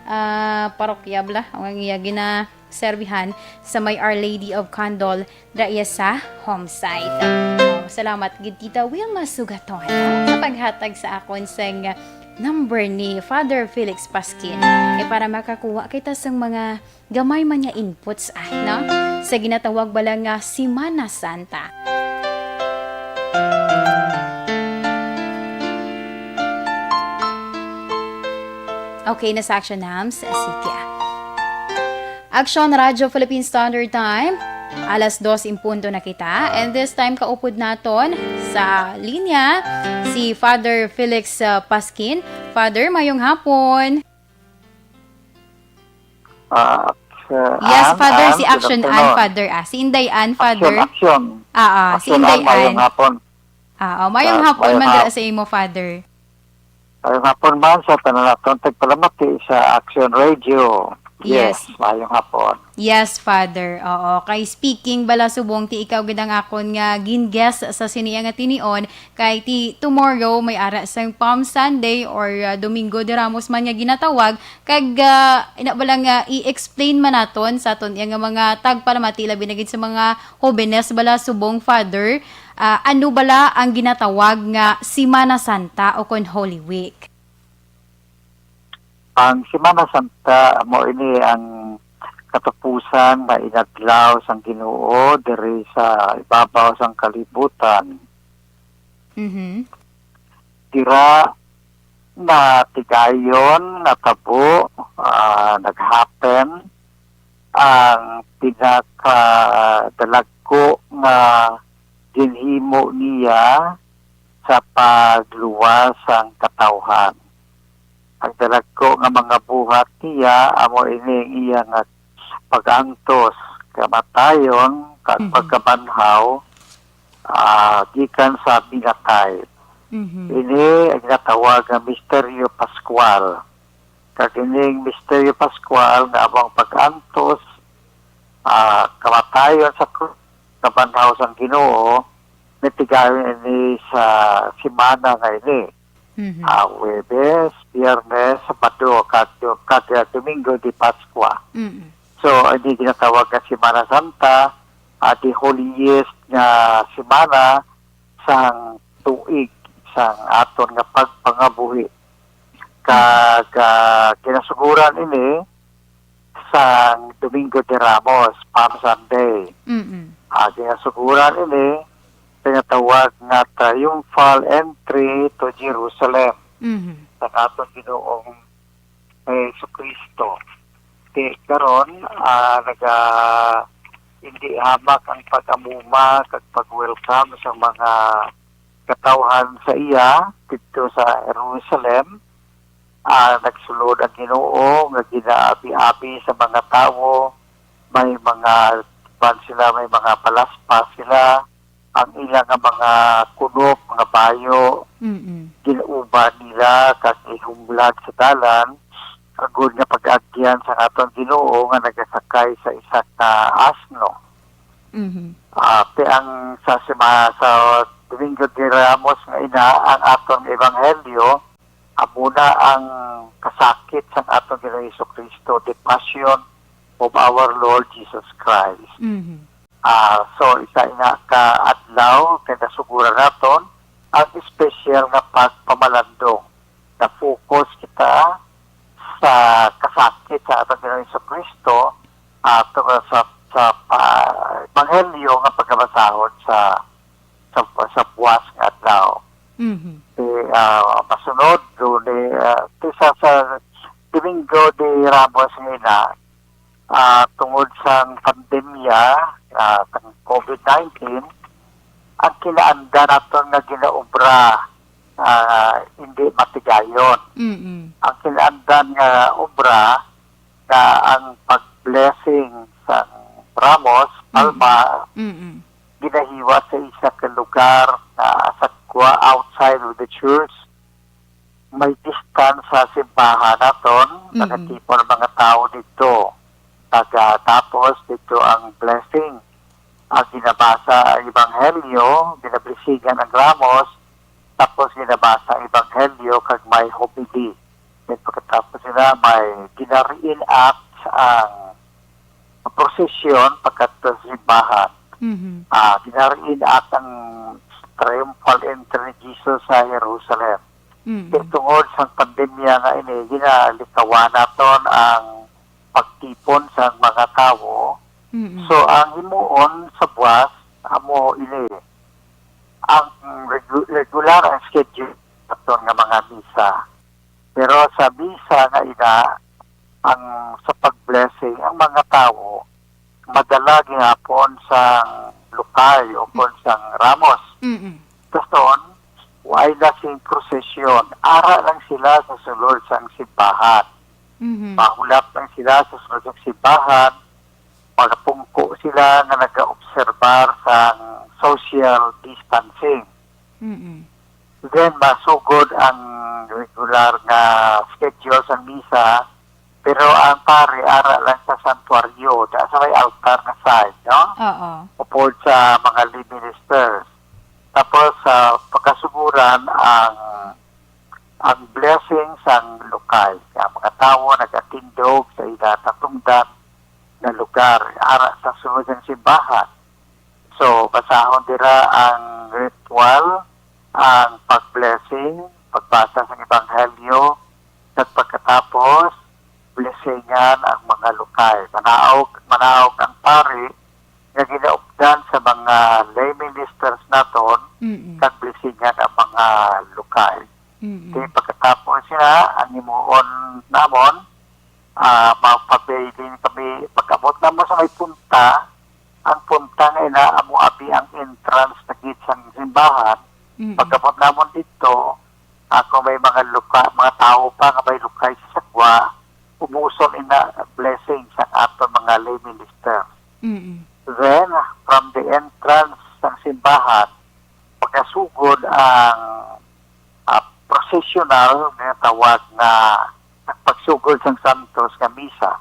ah, parokya bala, ang iya gina serbihan sa may Our Lady of Condol, dira iya sa home site. Oh, salamat gid, Tita Wilma Sugaton, ah, sa paghatag sa akon sang number ni Father Felix Pasquin. Eh, para makakuha kita sang mga gamay man nga inputs, ah, no? Sa ginatawag bala nga Semana Santa. Okay na sa Action Nams? Sige, ah. Action Radio Philippine Standard Time, alas dos in punto na kita. And this time, kaupod naton sa linya si Father Felix, uh, Pasquin. Father, mayong hapon. Ah, Action Yes, Ann, Father, Ann, si good Action Ann, afternoon. Father. Ah, si Inday Ann, Action, Father. Action. Ah, ah, si Action Inday Ann, mayong Ann. Hapon. Ah, oh, mayong Ah, hapon mayong man dira hap- sa imo, Father. Mayong hapon man sa tanan naton tagpalamati sa Action Radio. Yes. Yes, mayong hapon. Yes, Father. Oo, kay speaking bala subong ti ikaw gid ang akon nga gin-guest sa sini nga tinion, kay ti tomorrow may ara sang Palm Sunday or, ah, Domingo de Ramos man nga ginatawag, kag, ah, ina bala nga i-explain man naton sa aton iya nga mga tagpalamati, labi na gid sa mga hobenes bala subong, Father, ah, ano bala ang ginatawag nga Semana Santa o kon Holy Week? Ang Semana Santa amo ini ang katapusan nga inadlaw sang Ginoo diri sa ibabaw sang kalibutan. Mhm. Dira natigayon, natabo, ah, naghappen ang pinakadalagko nga ginhimo niya sa pagluwas sang katawhan. Ang dalagko nga mga buhat niya amo ini ang iya nga pag-antos, kamatayon, kag Mhm. pagkabanhaw, ah, gikan sa minatay. Mhm. Ini ang ginatawag nga misteryo paskwal. Kag ining misteryo paskwal nga amo ang pag-antos, ah, kamatayon sa krus, kabanhaw sang Ginoo, natigayon ini sa semana nga ini. Mhm. Ah, Huwebes, Biyernes, Sabado, kag, kag, ah, Domingo de Pascua. Mm. So, ini ginatawag nga Semana Santa, ah, the holiest nga semana sang tuig, sang aton nga pagpangabuhi. Kag, ah, kinasuguran ini, sang Domingo de Ramos, Palm Sunday. Mm-mm. Ah, ginasuguran ini, tinatawag nga triumphal entry to Jerusalem Mhm. sa aton Ginoong Jesucristo. Di karon, ah, naga-, hindi hamak ang pag-amuma kag pag-welcome sa mga katawhan sa iya didto sa Jerusalem. Ah, nagsulod ang Ginoo nga ginaabi-abi sa mga tawo. May mga, kuwan sila, may mga palaspas sila. Ang ila nga mga kunop, mga bayo, Mm-mm. ginauban nila kag ihumlag sa dalan, agod nga pag-agyan sa aton Ginoo nga nagasakay sa isa ka asno. Mhm. Ah, ti ang sa sima-, sa Domingo de Ramos nga ina, ang aton ebanghelyo, amo na ang kasakit sang aton Ginoong Jesucristo, the Passion of our Lord Jesus Christ. Mhm. Ah, so, isa ina ka adlaw kay nasuguran naton ang espesyal nga pagpamalandong. Na-focus kita sa kasakit sa aton Ginoong Jesucristo, ah, tungod sa, sa pa-, ebanghelyo nga pagabasahon sa, sa, sa buwas nga adlaw. Mhm. Ti, ah, masunod, Lunes, ah, ti sa, sa Domingo de Ramos nga ina, ah, tungod sang pandemya, ah, sang covid nineteen, ang kinaandan naton nga ginaobra, ah, hindi matigayon. Mm-mm. Ang kinaandan nga obra nga ang pag-blessing sang ramos, Mm-mm. palma, Mm-mm. ginahiwa sa isa ka lugar nga sa gwa-, outside of the church. May distance sa simbahan naton, Mm-mm. nagatipon ang mga tawo didto. Kag, ah, tapos didto ang blessing. Ang ginabasa ang ebanghelyo, ginablisingan ang ramos, tapos ginabasa ang ebanghelyo kag may homily. Then pagkatapos nila, may gina-reenact ang prosesyon pagkadto sa simbahan. Mhm. Ah, gina-reenact ang triumphal entry ni Jesus sa Jerusalem. Mhm. Kay tungod sang pandemya nga ini, ginalikawan naton ang pagtipon sang mga tawo. Mhm. So, ang himuon sa buwas amo ini, ang regu-, regular ang schedule naton nga mga misa. Pero sa misa nga ina, ang sa pag-blessing, ang mga tawo madala gihapon sang lukay o kon sang ramos. Mm-mm. Dason, wala sing prosesyon. Ara lang sila sa sulod sang simbahan. Mhm. Mahulap lang sila sa sulod sang simbahan. Magapungko sila nga nagaobserbar sang social distancing. Mm-mm. Then, masugod ang regular nga schedule sang misa, pero ang pari ara lang sa santuaryo, da sa may altar nga side, no? Oo. Upod sa mga lay ministers. Tapos, sa pagkasuguran, ang, ang blessing sang lukay. Ang mga tawo nagatindog sa ila natungdan nga lugar, ara sa sulod sang simbahan. So, basahon dira ang ritual, ang pag-blessing, pagbasa sang ebanghelyo, kag pagkatapos, blessingan ang mga lukay. Manaog, manaog ang pari nga ginaupdan sa mga lay ministers naton, Mm-mm. kag blessingan ang mga lukay. Mm-mm. Kay pagkatapos niya, ang himuon namon, ah, magpabilin kami. Pag-abot namon sa may punta, ang punta nga ina amo abi ang entrance na gid sang simbahan. Mm-mm. Pag-abot namon didto, ah, kung may mga luka, mga tawo pa nga may lukay sa sagwa, ubuson ina blessing sang aton mga lay minister. Mm-mm. Then, from the entrance sang simbahan, pagkasugod ang, ah, processional nga tawag nga pagsugod sang Santos nga Misa.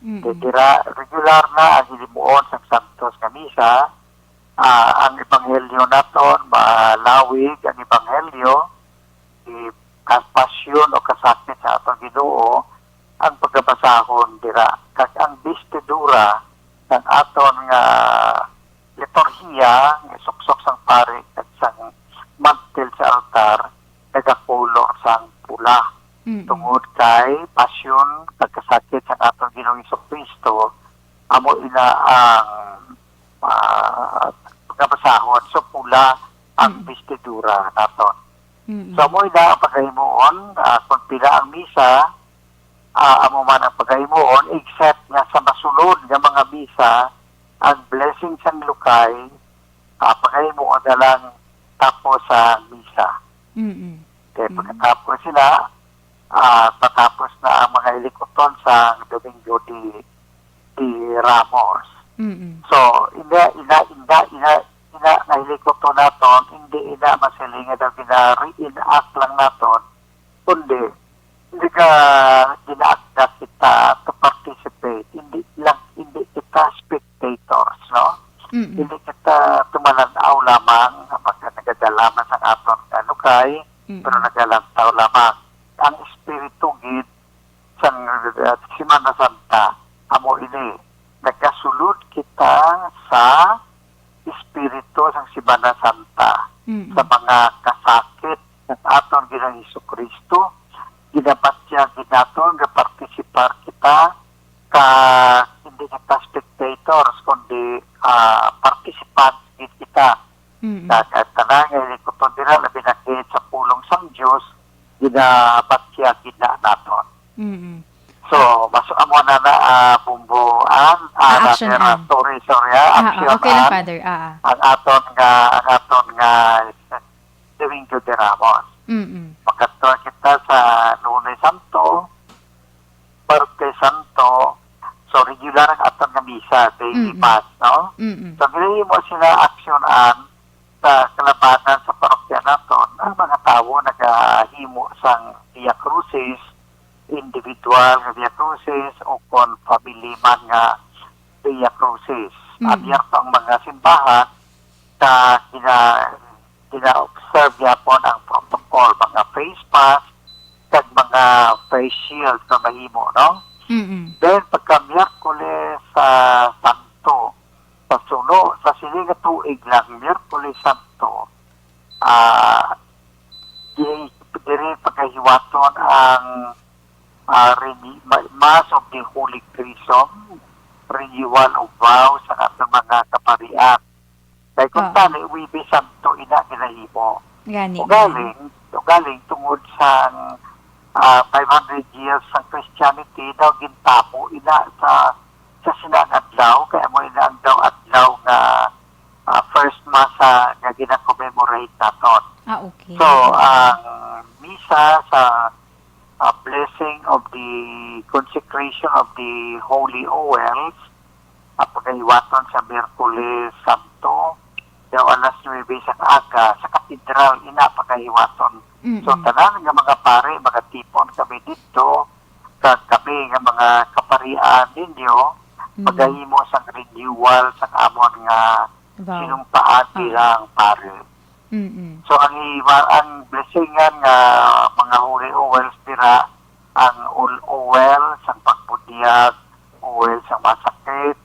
Mm-mm. Kay dira regular na ang hinimuon sang Santos nga Misa. Ah, ang ebanghelyo naton, malawig ang ebanghelyo, di kas-, pasyon o kasakit sa aton Ginoo ang pagabasahon dira, kag ang bestidura sang aton nga liturhiya nga suksok sang pari kag sang mantel sa altar nagakulor sang pula. Mm-mm. Tungod kay pasyon kag kasakit sang aton Ginoong Jesucristo. Amo ina ang, ah, pagkabasahon. So, pula ang Mm. Bestidura naton. Mm. So, amo ina ang pagahimuon, ah, kung pila ang misa, ah, amo man ang pagahimuon, except nga sa masulod nga mga misa, ang blessing sang lukay, ah, pagahimuon na lang tapos sa misa. Mm-mm. Kaya Mm. pagkatapos sila, ah, patapos na ang mga hilikuton sa Domingo de, de Ramos. Mm-mm. So, ina, ina, ina, ina, ina nga hilikuton naton, hindi ina masiling nga daw gina-reenact lang naton, kundi hindi ka ginaagda kita to participate, hindi lang, hindi kita spectators, no? Mm-mm. Hindi kita tumalan-aw lamang nga pagka nagadala man sang aton nga lukay, Mm. pero nagalantaw lamang. Ang espiritu gid sang, uh, Semana Santa amo ini, nagasulod kita sa espiritu sang Semana Santa, Mm. sa mga kasakit ng aton Ginoong Jesucristo, ginabatyag gid naton nga partisipar kita, ka hindi kita spectators, kundi, ah, participants gid kita. Mm. Sa, sa tanan nga hilikuton dira, labi na gid sa pulong sang Dios, ginabatyag gid na naton. Mm. So, mas amo na na, ah, Bumboan, ah, Aaksyonan. Sorry, sorry, ah, Ah, ah, okay lang, Aksyonan. Father. Ah, ah. Ang aton nga, ang aton nga Domingo de Ramos. Mm-mm. Makadto kita sa Lunes Santo, Martes Santo, so regular ang aton nga misa, daily Mm-mm. mass, no? Mm-mm. So, ginahimo sila aksyonan sa kalabanan sa parokya naton, ang mga tawo nagahimo sang Via Crucis, individual nga Via Crucis, o kon family man nga Via Crucis. Mm. Abierto ang mga simbahan sa gina-, gina-observe gyapon ang protocol, mga face mask, kag mga face shield nga mahimo, no? Mm-mm. Then, pagka Miyerkules sa Santo, sa suno, sa sini nga tuig lang, Miyerkules Santo, ah, di, diri pagahiwaton ang, ah, reni-, ma-, Mass of the Holy Chrism, renewal of vows sa ato mga kaparian. Kay kung Ah. tani, Huwebes Santo ina ginahimo. Gani, Ugaling, ugaling tungod sang, ah, five hundred years sang Christianity, daw gintabo ina sa, sa sina nga adlaw, kay amo ina ang daw adlaw nga, ah, first Mass sa, nga gina-commemorate naton. Ah, okay. So, ang misa sa, ah, blessing of the consecration of the holy oils, ang pagahiwaton sa Miyerkules Santo, daw alas nuebe sa aga, sa katedral, ina pagahiwaton. Mm-mm. So, tanan nga mga pari, magatipon kami didto, kag kami nga mga kaparian ninyo, Mm. magahimo sang renewal sang amon nga Vow. sinumpaan Ah. bilang pari. Mm-mm. So, ang iba, ang blessingan nga mga holy oils dira, ang ol-, oil sang pagbunyag, oil sang masakit,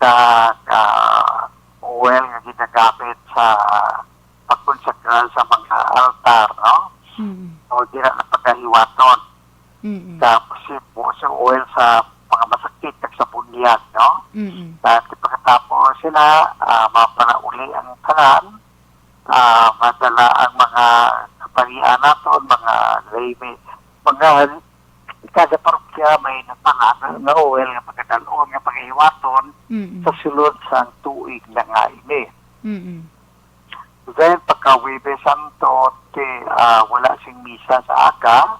kag, ah, oil nga ginagamit sa pagkonsakral sa mga altar, no? Mm. So, dira na pagahiwaton. Mm-mm. Tapos, si, si oil sa mga masakit kag sa bunyag, no? Mm-mm. At pagkatapos sila, ah, mapanauli ang tanan, ah, madala ang mga kaparian naton, mga laymen, mga, kada parokya may natalaan nga oil nga pagkadalon, nga pagahiwaton Mm-mm. sa sulod sang tuig na nga ini. Mm-mm. Then, pagka Huwebes Santo, ti, ah, wala sing misa sa aga,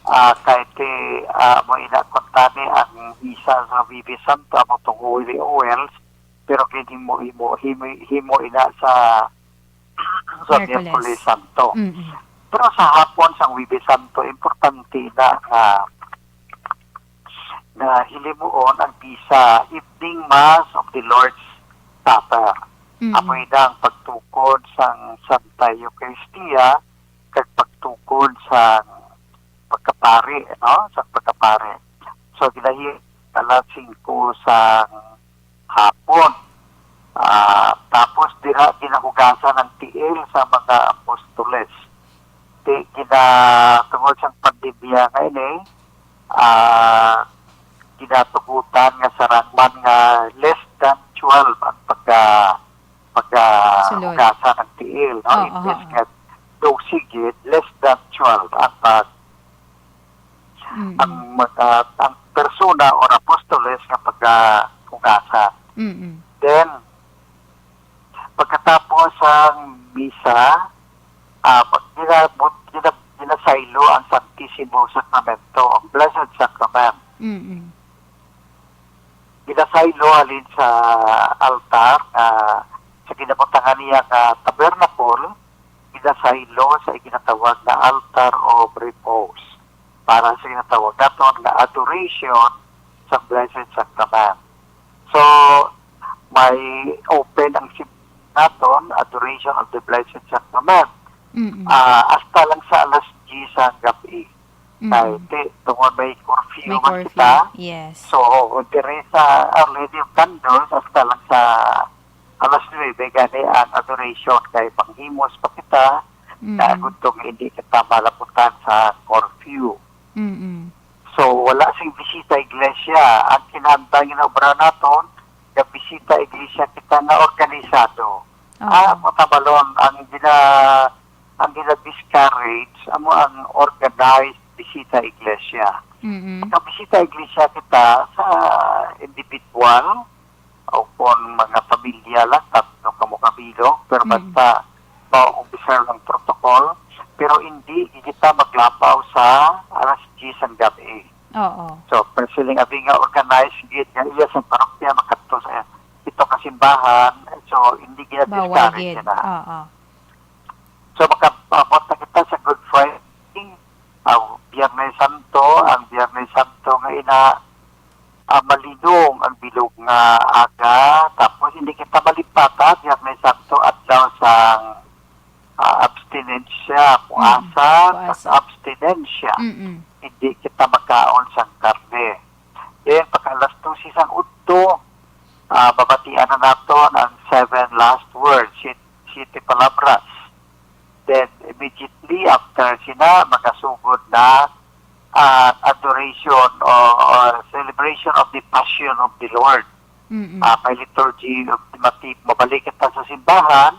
ah, kay ti, ah, mo ina kuntani ang misa sa Huwebes Santo, amo tong Holy Oils, pero ginhimo-himo, himo, himo ina sa, sa Miyerkules. Miyerkules Santo. Mm-mm. Pero sa hapon sang Huwebes Santo, importante na nga, nga hilimuon ang misa, evening mass of the Lord's Supper. Mm-mm. Amo ina ang pagtukod sang Santa Eucaristia kag pagtukod sang pagkapari, no? Sa pagkapari. So, ginahi alas singko sa hapon. Ah, tapos dira ginahugasan ang tiil sa mga apostoles. Di gina-, tungod sa pandemya nga ini, ah, ginatugutan nga sarang man nga less than twelve ang pagka, pagka Sulod. Hugasan ang tiil, no? Oo, Imbes oo. Nga dose gid, less than twelve ang pag, Mm-mm. ang, ah, ang persona or apostoles nga pagkahugasan. Mm-mm. Then, pagkatapos sang misa, ah, pag ginabot, gina-, ginasaylo ang Santisimo Sacramento, ang Blessed Sacrament. Mm-mm. Ginasaylo halin sa altar nga sa ginabutangan niya nga tabernacle, ginasaylo sa ginatawag nga altar of repose para sa ginatawag naton nga adoration sa Blessed Sacrament. So, may open ang sim-, naton, Adoration of the Blessed Sacrament. Mm-mm. Ah, hasta lang sa alas diyes sang gabi. Mm-mm. Kay, ti-, tungod may curfew May man curfew, kita. Yes. So, diri sa Our Lady of Candles, hasta lang sa alas nuebe gani ang adoration kay panghimos pa kita, Mm. na gudtong hindi kita malaputan sa curfew. Mm-mm. So, wala sing bisita iglesia. Ang kinahanglan nga obra naton, nga bisita iglesia kita nga organisado. Oo. Ah, matabalon, ang gina-, ang gina-discourage, amo ang organized bisita iglesia. Mm-mm. Pagka bisita iglesia kita sa individual, o kon mga pamilya lang, tatlo kamo kabilog, pero Mm. basta ma-observe ang protocol, pero hindi kita maglapaw sa alas diyes ang gabi. Oo. So, pero siling abi nga organized gid nga iya sa parokya makadto sa ito ka simbahan, so hindi Bawal gina-discourage gid. Na. Oo. So, makaabot na kita sa Good Friday, ang Biyernes Santo, ang Biyernes Santo nga ina, ah, malinong ang bilog nga aga, tapos hindi kita malipata, Biyernes Santo, adlaw sang, ah, abstinensya, Mm, puasa, puasa. Abstinensya. Mm-mm. Hindi kita makaon sang karne. Then, pagka alas dose sang udto, ah, babatian na naton ang seven last words, siete, siete palabras. Then, immediately after sina, makasugod na, ah, adoration o, o celebration of the Passion of the Lord. Mm-mm. Ah, may liturgy of the mati-, mabalik kita sa simbahan,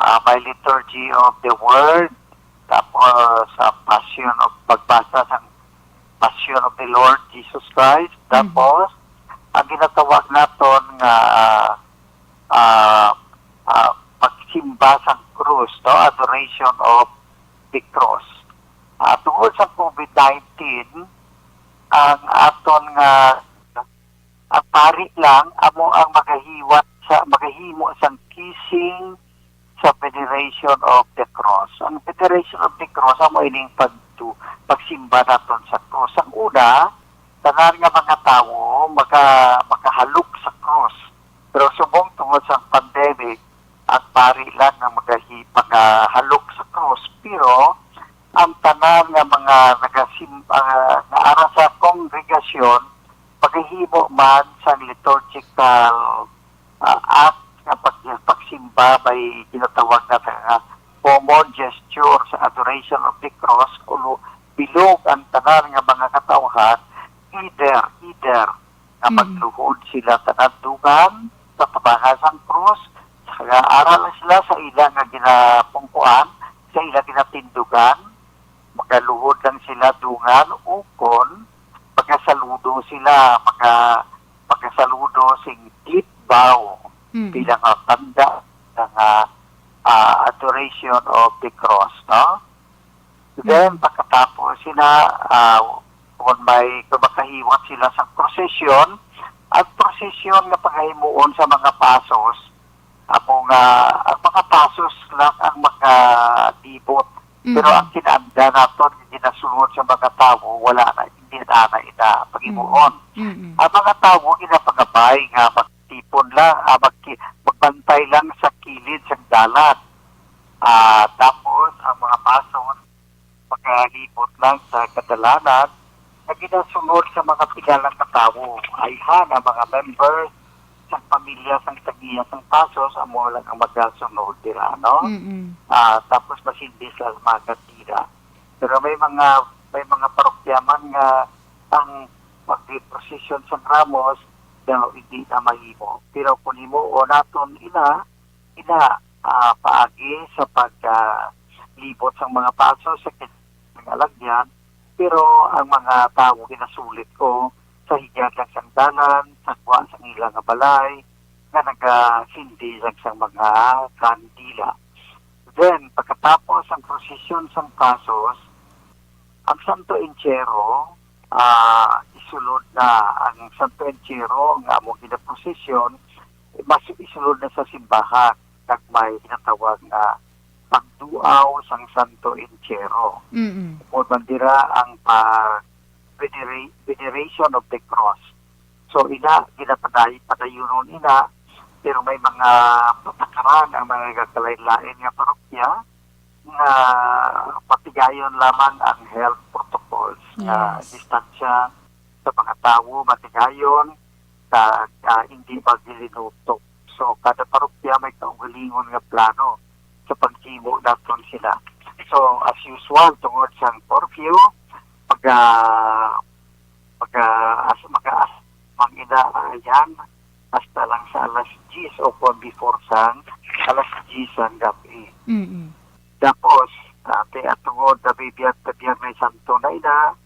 ah, may liturgy of the word, tapos sa Passion of, pagbasa sa Passion of the Lord Jesus Christ, Mm. tapos ang ginatawag naton nga, ah, ah, pagsimba sang krus, no? Adoration of the cross. Ah, tungod sa covid nineteen, ang aton nga, ang pari lang amo ang magahiwat sa, magahimo sang kissing sa veneration of the cross. Ang veneration of the cross amo ining pagtu-, pagsimba naton sa cross. Ang una, tanan nga mga tawo maka-, makahalok sa cross. Pero subong tungod sa pandemic, ang pari lang nga magahi-, magahalok sa cross. Pero ang tanan nga mga nagasim-, ah, nga ara sa kongregasyon, magahimo man sang liturgical, ah, act nga pag-, pagsimba, may ginatawag nga, nga common gesture sa adoration of the cross, ulo-, bilog ang tanan nga mga katawhan, either, either nga Mm. magluhod sila tanan dungan sa tabangan sang krus, sa ara lang sila sa ila nga ginapungkuan, sa ila ginatindugan, magaluhod lang sila dungan, ukon magasaludo sila, maga-, magasaludo sing deep bow Mm. bilang, ah, tanda nga, ah, adoration of the cross, no? Then, Mm. pagkatapos sila, ah, kung may, kung makahiwat sila sa prosesyon, ang prosesyon nga pagahimuon sa mga pasos, amo nga, ang mga pasos lang ang makalibot. Pero Mm. ang kinaanda naton, nga ginasunod sa mga tawo, wala na, hindi na na ina paghimuon. Mm. Mm. Ang mga tawo, ginapangabay nga magtipon lang, ah, magki-, magbantay lang sa kilid sang dalan. Ah, tapos, ang mga pasos, makalibot lang sa kadalanan nga ginasunod sa mga pila lang ka tawo. Ayhan ang mga members sang pamilya sang tag-iya sang pasos, amo lang ang magasunod dira, no? Mm-mm. Ah, tapos masindi sila sa mga kandila. Pero may mga, may mga parokya man nga ang pagprosesyon sang Ramos, daw hindi na mahimo. Pero kung himuon naton ina, ina, ah, paagi sa pag, ah, libot sang mga paso sa kit-, mga alagyan, pero ang mga tawo ginasulit ko sa higyat lang sang dalan, sa gwa sang ila nga balay, nga nagasindi lang sang mga kandila. Then, pagkatapos ang prosesyon sang pasos, ang Santo Entierro, ah, isulod na ang Santo Entierro nga amo ginaprosesyon, mas isulod na sa simbahan, kag may ginatawag nga pagduaw sang Santo Entierro. Mm-mm. Bukod man dira ang pag venera-, veneration of the cross. So, ina, ginapaday-, padayunon ina, pero may mga patakaran ang mga nagakalain-lain nga parokya nga patigayon lamang ang health protocols nga Yes. distansya sa mga tawo, matigayon, sa, ah, hindi maglinutok. So, kada parokya may kaugalingon nga plano sa paghimo naton sila. So, as usual, tungod sang curfew, pag, ah, pag, ah, as, mag-aas, mang ina, ah, yan, hasta lang sa alas diyes o kung before sang alas diyes sang gabi. Mm-mm. Tapos, ah, kay at tungod na bibiyag na Biyernes Santo na ina,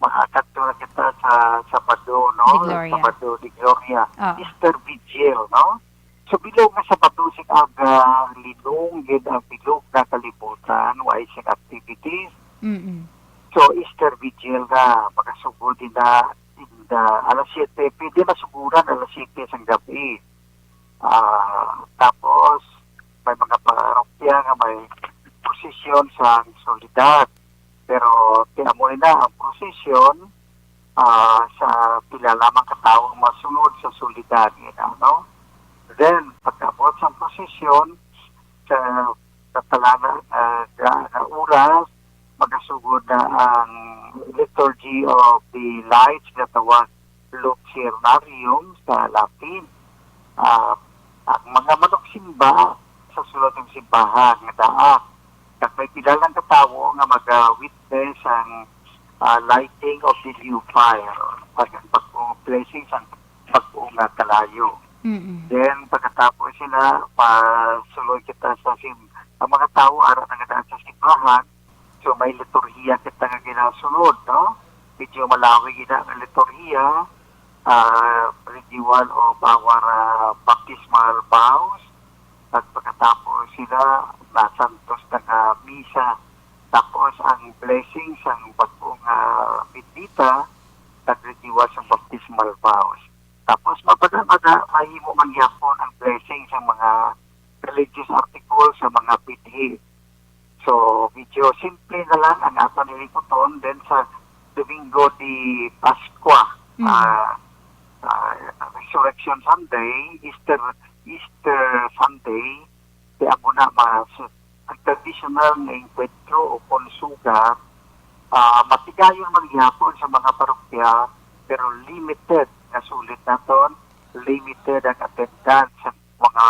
makakadto na kita sa Sabado, no? De Gloria. Sabado de Gloria. Oo. Easter Vigil, no? So, bilog nga Sabado sing aga, linong gid ang bilog nga kalibutan, way sing activities. Mm-mm. So, Easter Vigil na, makasugod din na, in the, alas siyete, pwede masuguran alas siyete sang gabi. Ah, tapos, may mga parokya nga may prosesyon sa Soledad. Pero, ti amo na ang prosesyon, ah, sa pila lamang ka tawo ang masunod sa Soledad, you know, no? Then, pagkabot sa prosesyon, sa, sa talana, ah, nga, nga oras, magasugod na ang Liturgy of the Lights, nga tawag Lucernarium sa Latin. Ah, ang mga manugsimba sa sulod ng simbahan nga daak, kag may pila lang ka tawo nga maga-witness ang, ah, lighting of the new fire, pag, pag blessing sang bag-o nga kalayo. Mm-mm. Then, pagkatapos sila, pasuloy kita sa sim-, ang mga tawo ara na nga daan sa simbahan, so may liturhiya kita nga ginasunod, no? Medyo malawi gina ang liturhiya, ah, renewal of our, ah, baptismal vows, at pagkatapos sila nasantos na nga misa. Tapos ang blessing sang bag-o nga bendita, kag renewal sang baptismal vows. Tapos mabada-bada mahimo man gyapon ang blessing sa mga religious articles sa mga binhi. So, medyo simple na lang ang aton hilikuton. Then sa Domingo de Pascua, Mm. ah, ah, Resurrection Sunday, Easter, Easter Sunday, kaya mo na mas ang traditional nga enkwentro o konsuga, ah, matigayon man gihapon sa mga parokya, pero limited nga sulit naton, limited ang attendance sa mga,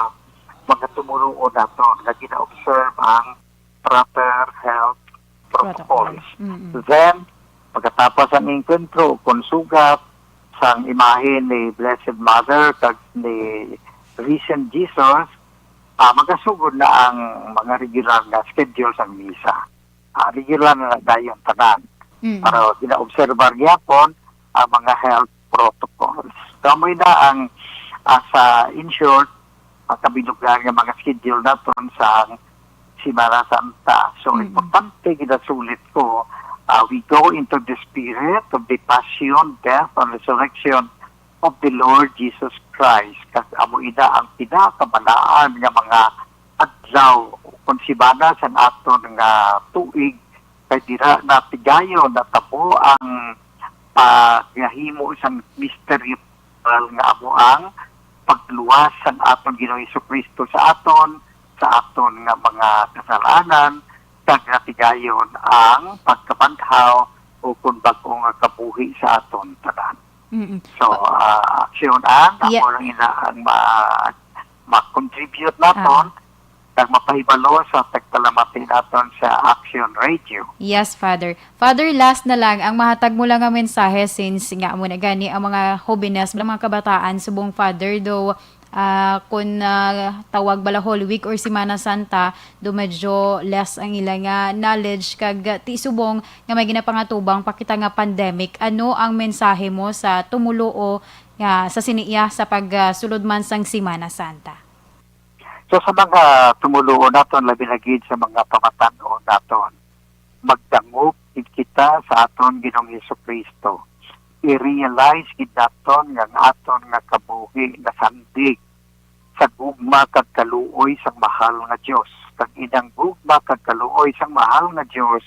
mga tumuluo naton nga gina-observe ang proper health protocols. Protocols. Mm-mm. Then, pagkatapos ang enkwentro, kung sugat sang imahe ni Blessed Mother kag ni Risen Jesus, ah, magasugod na ang mga regular nga schedule sang misa. Ah, regular na dayon tanan. Mm. Para ginaobserbar gyapon ang mga health protocols. Kamoy na ang, ah, sa, in short, ang kabilugan nga mga schedule naton sa Semana Santa. So, Mm. importante, ginasulit ko, ah, we go into the spirit of the passion, death, and resurrection of the Lord Jesus Christ. Kag amo ina ang pinakabalaan nga mga adlaw kon semana sa aton nga tuig, kay dira natigayon natabo ang paghimo sang misteryo nga amo ang pagluwas sang aton Ginoong Jesu-Cristo sa aton, sa aton nga mga kasalanan, kag natigayon ang pagkabanthaw o kon bag-o nga kabuhi sa aton tanan. Mm-mm. So, ah, aksyon ang Yeah. ako lang ina ang ma-, ma-contribute naton. Ah. Kag mapahibalo sa tagpalamati naton sa Action Radio. Yes, Father. Father, last na lang, ang mahatag mo lang nga mensahe, since nga mo na gani ang mga hobenes, mga kabataan, subong, Father, do, ah, kun, ah, tawag bala Holy Week or Semana Santa, do medyo less ang ila nga knowledge, kag, ah, ti subong nga may ginapangatubang pa kita nga pandemic. Ano ang mensahe mo sa tumuluo nga sa sini iya sa pag, ah, sulod man sang Semana Santa? So, sa mga tumuluo naton, labi na gid sa mga pamatan-on naton, magdangop gid kita sa aton Ginoong Jesu-Cristo. I-realize gid naton nga ang aton nga kabuhi nasandig sa gugma kag kaluoy sang mahal nga Dios. Kag inang gugma kag kaluoy sang mahal nga Dios,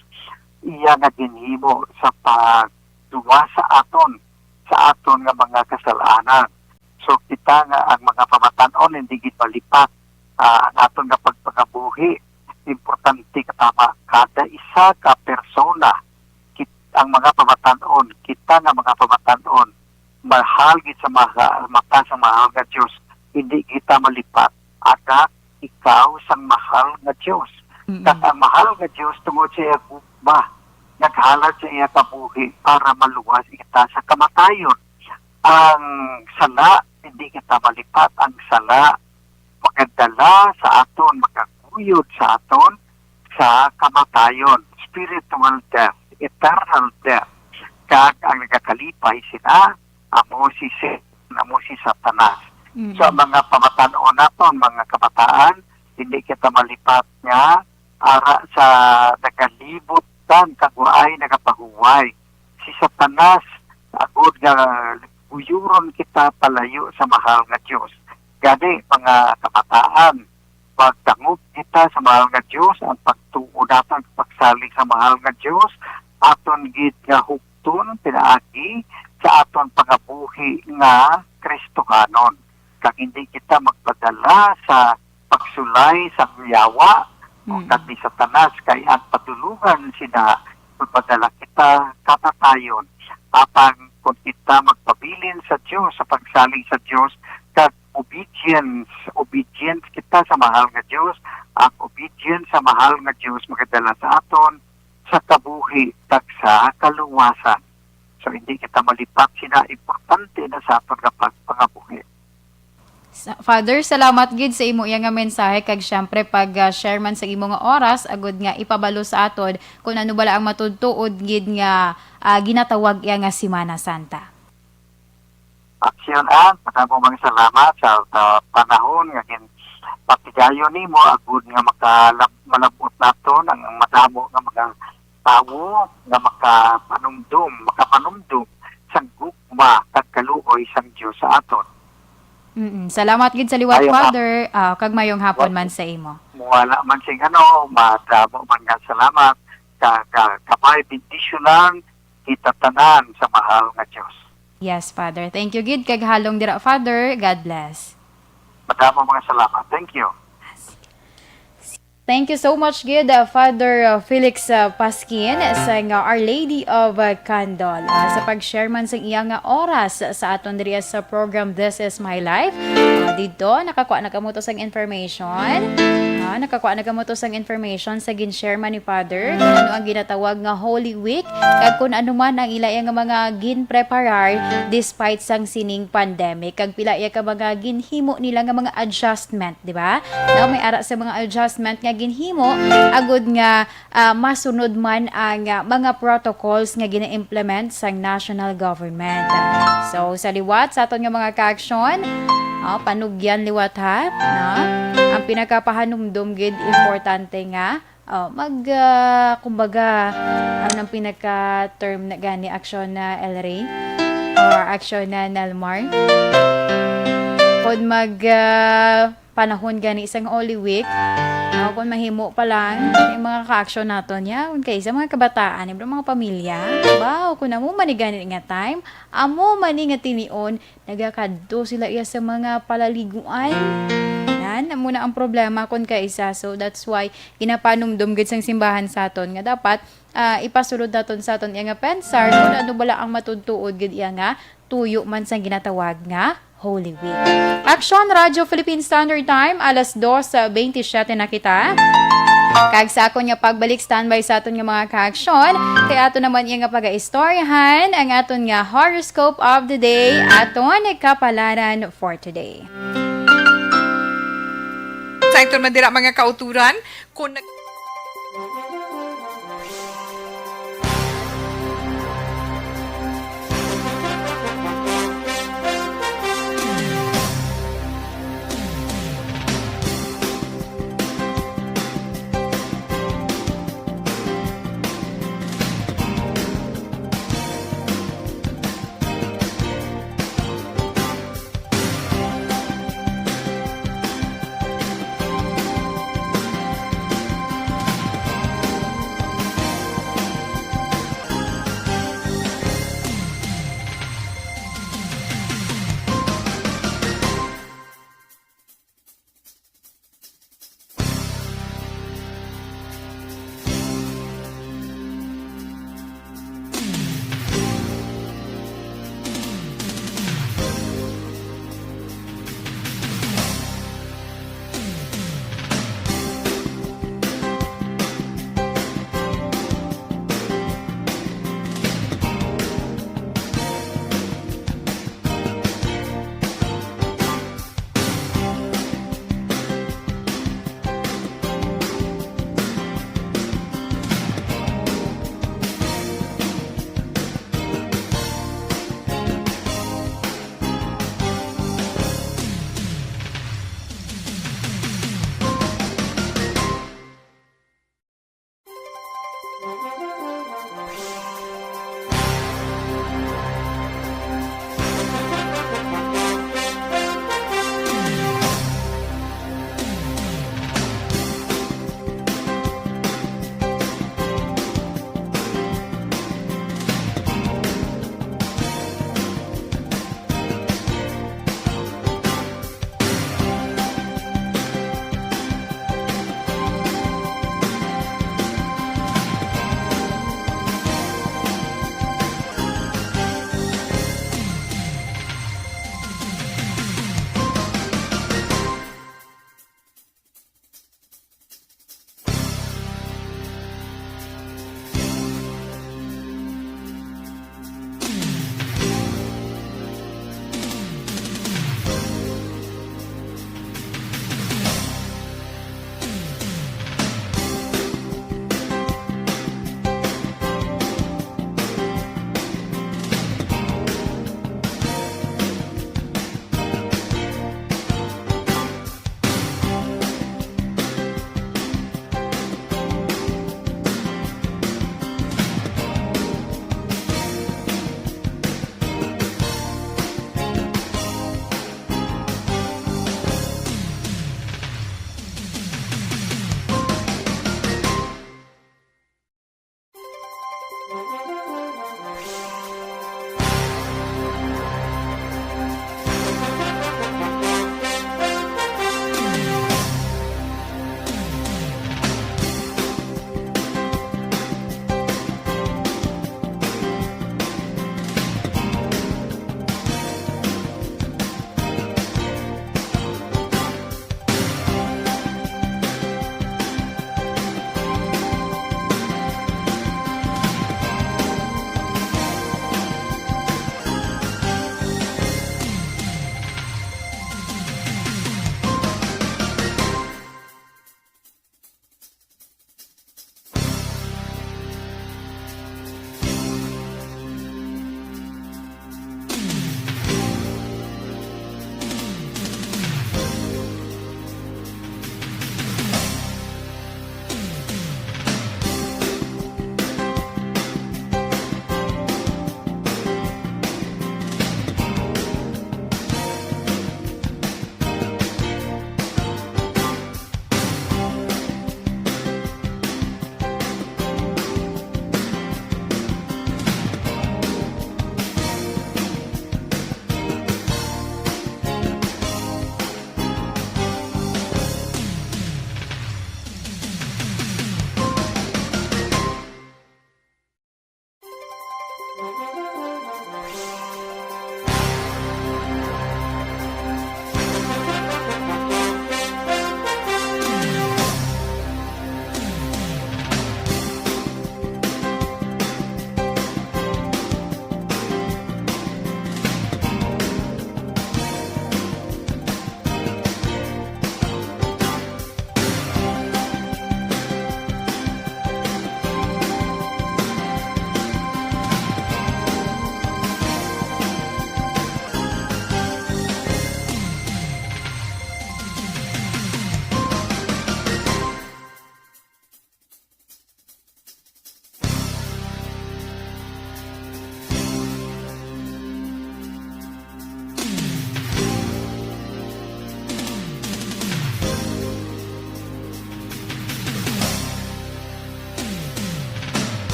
iya nga ginhimo sa pagluwas sa aton, sa aton nga mga kasalanan. So, kita nga ang mga pamatan-on hindi gid malipat. Ah, ang aton nga pagpangabuhi, importante nga tama, kada isa ka persona, kit-, ang mga pamatan-on, kita nga mga pamatan-on, mahal gid sa maha-, mata sa mahal nga Dios, hindi kita malipat. Anak ikaw sang mahal nga Dios. Mm-mm. Kag ang mahal nga Dios, tungod sa iya gugma, naghalad sa iya kabuhi para maluwas kita sa kamatayon. Ang sala, hindi kita malipat. Ang sala, magadala sa aton, magakuyod sa aton sa kamatayon, spiritual death, eternal death. Kag ang nagakalipay sina, amo si Satan, amo si Satanas. Mm. So, ang mga pamatan-on naton, mga kabataan, hindi kita malipat nga ara sa nagalibot dan kag waay nagapahuway. Si Satanas, agod nga guyuron kita palayo sa mahal nga Dios. Gani, mga kabataan, magdangop kita sa mahal nga Dios, ang pagtuo naton, pagsalig sa mahal nga Dios, aton gid nga hugton pinaagi sa aton pangabuhi nga Kristohanon. Kag hindi kita magpadala sa pagsulay sang yawa o Mm. kag ni Satanas, kay ang padulongan sina magpadala kita kamatayon. Apan kon kita magpabilin sa Dios, sa pagsalig sa Dios, kag obedience, obedience kita sa mahal nga Dios, ang obedience sa mahal nga Dios magadala sa aton sa kabuhi kag sa kaluwasan. So, hindi kita malipat sina, importante na sa aton nga pagpangabuhi. Sa-, Father, salamat gid sa imo iya nga mensahe, kag siyempre pag, ah, share man sa imo nga oras, agud nga ipabalo sa aton kung ano bala ang matuod-tuod gid nga, ah, ginatawag iya nga Semana Santa. Action, Ann, madamo mang salamat sa, sa panahon nga gin-, patigayon nimo, agud nga makalab-, malab-ot naton ang madamo nga mga tawo nga makapanumdom, makapanumdom sang gugma kag kaluoy sang Dios sa aton. Mm-mm. Salamat gid sa liwat, Mayong hap- Father, ah, kag mayong hapon Wa-, man sa imo. Wala man sing ano, madamo man nga salamat. Ka, ka, kabay, bendisyon lang kita tanan sa mahal nga Dios. Yes, Father. Thank you gid kag halong dira, Father. God bless. Madamo mga salamat. Thank you. Thank you so much gid, uh, Father, uh, Felix, uh, Pasquin, sa nga Our Lady of, uh, Candol, uh, sa pag-share man sa iya nga oras sa aton diri sa program This Is My Life. Uh, dito, nakakuha na kamo to sang information. Uh, nakakuha na kamo to sang information sa gin-share man ni Father kung ano ang ginatawag nga Holy Week, kag kung ano man ang ila nga mga ginpreparar despite sang sining pandemic, kag pila iya ka mga ginhimo nila nga mga adjustment, di ba? Now, may ara sa mga adjustment nga ginhimo agud nga, ah, masunod man ang, ah, mga protocols nga gina-implement sang national government. So, sa liwat sa aton nga mga kaaksyon, oh, panugyan liwat, ha? No? Ang pinakapahanumdom gid, importante nga, oh, mag, ah, kumbaga, ano ang pinaka-term na gani, aksyon na El Rey? Or aksyon na Nelmar? Kung mag, ah, panahon gani sang Holy Week, ah, kung mahimo pa lang, yung mga ka-action naton, ya, kung kay sa mga kabataan, yung mga pamilya, wow, kung amo man ni gani nga time, amo man ni nga tinion, nagakadto sila iya sa mga palaliguan. Nan, amo na ang problema kung kaisa. So, that's why, ginapanumdom gid sang simbahan sa aton nga dapat, ah, ipasulod naton sa aton iya nga pensar kung ano bala ang matuod-tuod gid iya nga tuyo man sang ginatawag nga Holy Week. Aksyon, Radyo Philippine Standard Time, alas dos bentisiete na kita. Kag sa akon nga pagbalik, standby sa aton nga mga kaaksyon, kay ato naman iya nga pagaistoryahan ang aton nga horoscope of the day, aton kapalaran for today. Sa ito man dira, mga kauturan, kung nag-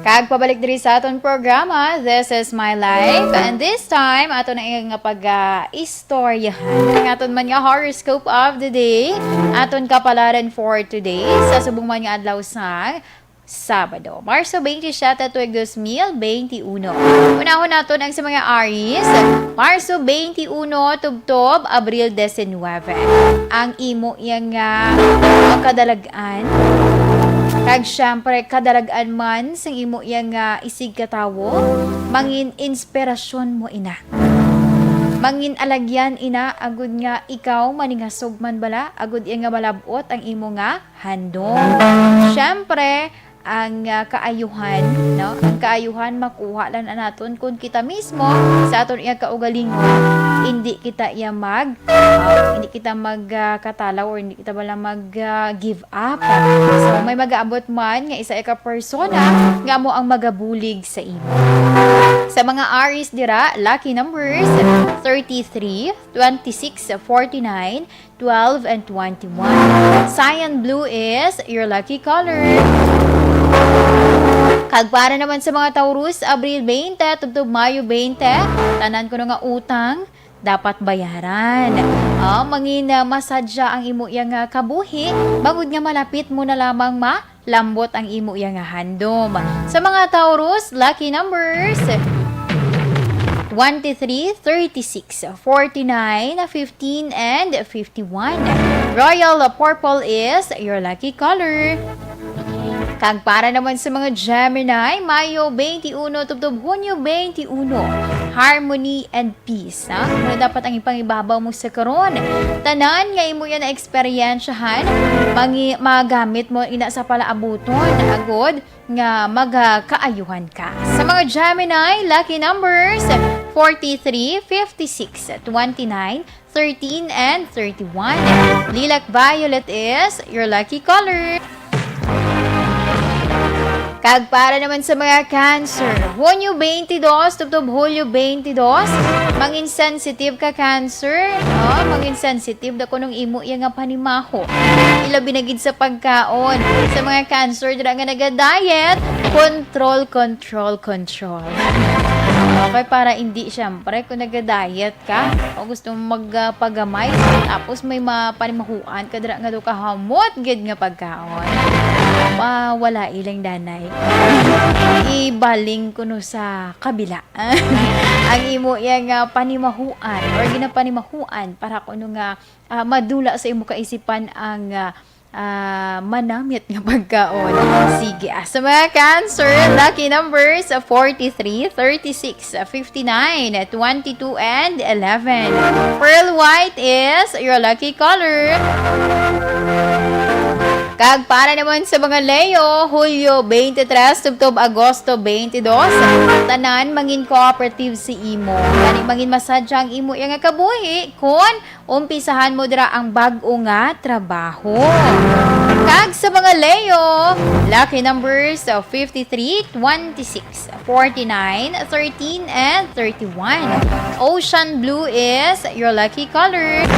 Kag pabalik diri sa aton programa, This is My Life. And this time, ato na nga pag-istoryahan ang aton man nga horoscope of the day. Aton kapalaran for today, sa subong man nga adlaw sang Sabado, Marso twenty-seven, tuig dos mil twenty-one. Unahon naton ang sa mga Aries, Marso twenty-one tubtob Abril diecinuebe. Ang imo yang nga kadalag-an, kag syempre kadalag-an man sang imo yang nga isigkatawo, mangin inspirasyon mo ina. Mangin alagyan ina, agud nga ikaw maningasog man bala, agud iya nga malab-ot ang imo nga handom. Syempre, ang, ah, kaayuhan, no? Ang kaayuhan makuha lang na naton kung kita mismo sa aton iya kaugalingon, hindi kita iya mag, ah, hindi kita mag, ah, katalaw or hindi kita bala mag, ah, give up. So, may magaabot man nga isa ka persona nga mo ang magabulig sa imo. Sa mga Aries dira, lucky numbers, thirty-three, twenty-six, forty-nine, twelve, and twenty-one. Cyan blue is your lucky color. Kag para naman sa mga Taurus, Abril twenty tubtob Mayo twenty, tanan kuno nga utang dapat bayaran. Ah, mangin, ah, masadya ang imo iya nga kabuhi, bangod nga malapit mo na lamang ma lambot ang imo iya nga handom. Sa mga Taurus, lucky numbers, twenty-three, thirty-six, forty-nine, fifteen, and fifty-one. Royal purple is your lucky color. Kag para naman sa mga Gemini, Mayo twenty-one tubtob Hunyo twenty-one, harmony and peace, ha? Ano dapat ang ipangibabaw mo sa karon? Tanan nga imo yan na eksperyensyahan, mangi-, magamit mo ina sa palaabuton, agod nga magakaayuhan ka. Sa mga Gemini, lucky numbers, forty-three, fifty-six, twenty-nine, thirteen, and thirty-one. Lilac violet is your lucky color. Kag para naman sa mga Cancer, Hunyo twenty-two tubtob Hulyo twenty-two, mangin sensitive ka, Cancer. Oh, mangin sensitive da kunong imo iya nga panimaho. Ilabi na gid sa pagkaon. Sa mga Cancer dira nga naga-diet, control, control, control. Okay, para hindi, syempre, kung naga-diet ka, o gusto mo magpagamay, tapos may mapanimahuan ka dira nga do kahamot gid nga pagkaon. Mawala ilang danay. Ibaling kuno sa kabila. Ang imo iya nga panimahuan or ginapanimahuan para kuno nga, ah, madula sa imo kaisipan ang, ah, ah, manamit nga pagkaon. Sige, ah, sa mga Cancer, lucky numbers, ah, forty-three, thirty-six, ah, fifty-nine, twenty-two, and eleven. Pearl white is your lucky color. Kag para naman sa mga Leo, Hulyo twenty-three tubtob Agosto twenty-two, tanan mangin cooperative si imo. Gani mangin masadya ang imo iya nga kabuhi kon umpisahan mo dira ang bag-o nga trabaho. Kag sa mga Leo, lucky numbers of fifty-three, twenty-six, forty-nine, thirteen, and thirty-one. Ocean blue is your lucky color.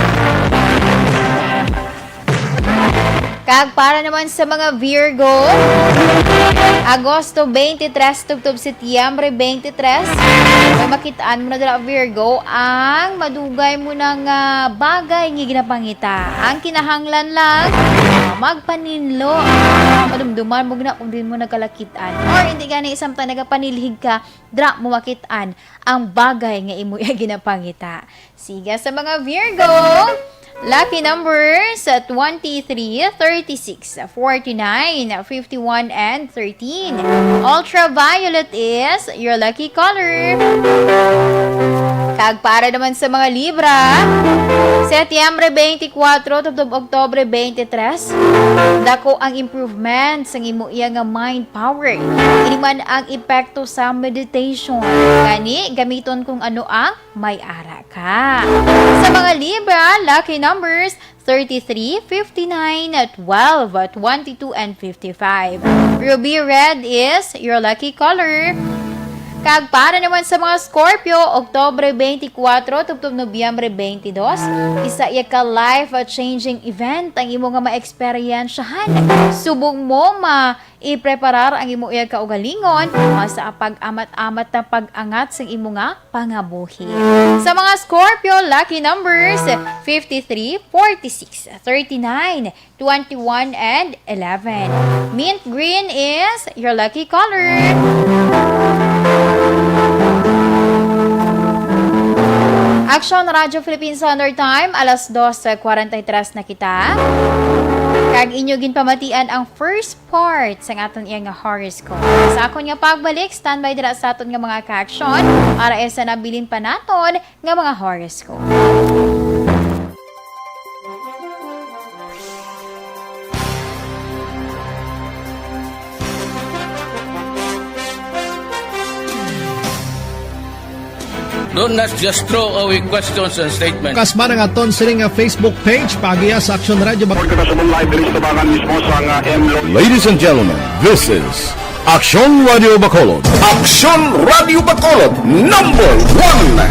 Kag para naman sa mga Virgo, Agosto twenty-three tubtob Setyembre twenty-three, may makitaan mo na dira, Virgo, ang madugay mo na nga bagay nga ginapangita. Ang kinahanglan lang, magpaninlo. Madumduman mo gina kung diin mo nagkalakitan. Or hindi gani, samtang nagapanilhig ka, dira mo makitaan ang bagay nga imo ginapangita. Sige, sa mga Virgo, lucky numbers, twenty-three, thirty-six, forty-nine, fifty-one, and thirteen. Ultraviolet is your lucky color. Kag para naman sa mga Libra, Setyembre twenty-four tubtob Oktubre twenty-three, dako ang improvement sa imo iya nga mind power. Ini man ang epekto sa meditation. Gani, gamiton kung ano ang may ara ka. Sa mga Libra, lucky numbers, thirty-three, fifty-nine, twelve, twenty-two, and fifty-five. Ruby red is your lucky color. Kag para naman sa mga Scorpio, Oktubre twenty-four tubtob Nobyembre twenty-two, isa iya ka life-changing event ang imo nga maeksperiensyahan. Subong mo ma ipreparar ang imo iya kaugalingon, ah, sa pag-amat-amat na pag-angat sang imo nga pangabuhi. Sa mga Scorpio, lucky numbers fifty-three, forty-six, thirty-nine, twenty-one, and eleven. Mint green is your lucky color. Action Radio Philippine Standard Time, alas dos kwarenta y tres na kita. Kag inyo ginpamatian ang first part sang aton iya nga horoscope. Sa akon nga pagbalik, standby dira sa aton nga mga ka-aksyon para sa nabilin pa naton nga mga horoscope. Don't, let's just throw away questions and statements. Kasma nga aton sini nga Facebook page, paagiha sa Action Radio Bac- Report ka sa live diri sa tabangan mismo sa nga M Lo- Ladies and gentlemen, this is Action Radio Bacolod. Action Radio Bacolod, number one.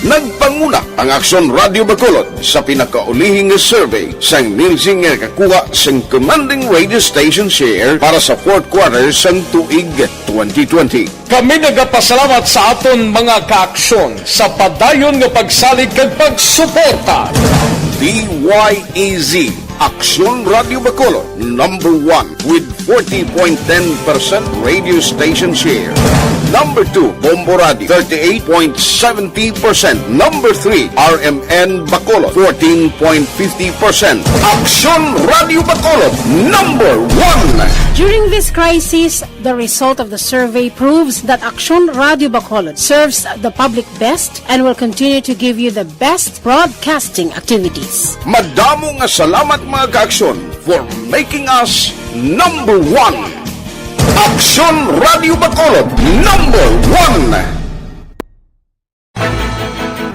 Nagpanguna ang Action Radio Bacolod sa pinakaulihi nga survey sang Nielsen nga nakakuha sang commanding radio station share para sa fourth quarter sang tuig twenty twenty. Kami nagapasalamat sa aton mga kaaksyon sa padayon nga pagsalig kag pagsuporta. D Y E Z, Aksyon Radio Bacolod, number one with forty point ten percent radio station share. Number two, Bombo Radio, thirty-eight point seventy percent. Number three, R M N Bacolod, fourteen point fifty percent. Aksyon Radio Bacolod, number one. During this crisis, the result of the survey proves that Aksyon Radio Bacolod serves the public best and will continue to give you the best broadcasting activities. Madamo nga salamat, mga kaaksyon, for making us number one. Aksyon Radio Bacolod, number one.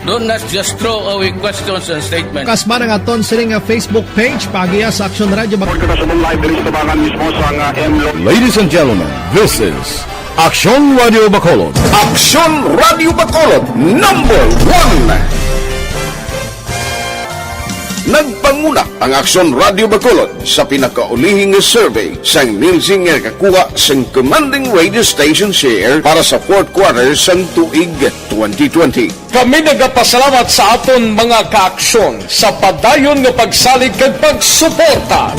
Don't, let's just throw away questions and statements. Kasma nga aton sini nga Facebook page, paagiha sa Action Radio Bac- Report ka sa live diri sa tabangan mismo sa nga M Lo- Ladies and gentlemen, this is Action Radio Bacolod. Action Radio Bacolod, number one. Nagpanguna ang Aksyon Radio Bacolod sa pinakaulihi nga survey sang Nielsen nga nakakuha sang commanding radio station share para sa fourth quarter sang tuig twenty twenty. Kami nagapasalamat sa aton mga kaaksyon sa padayon nga pagsalig kag pagsuporta.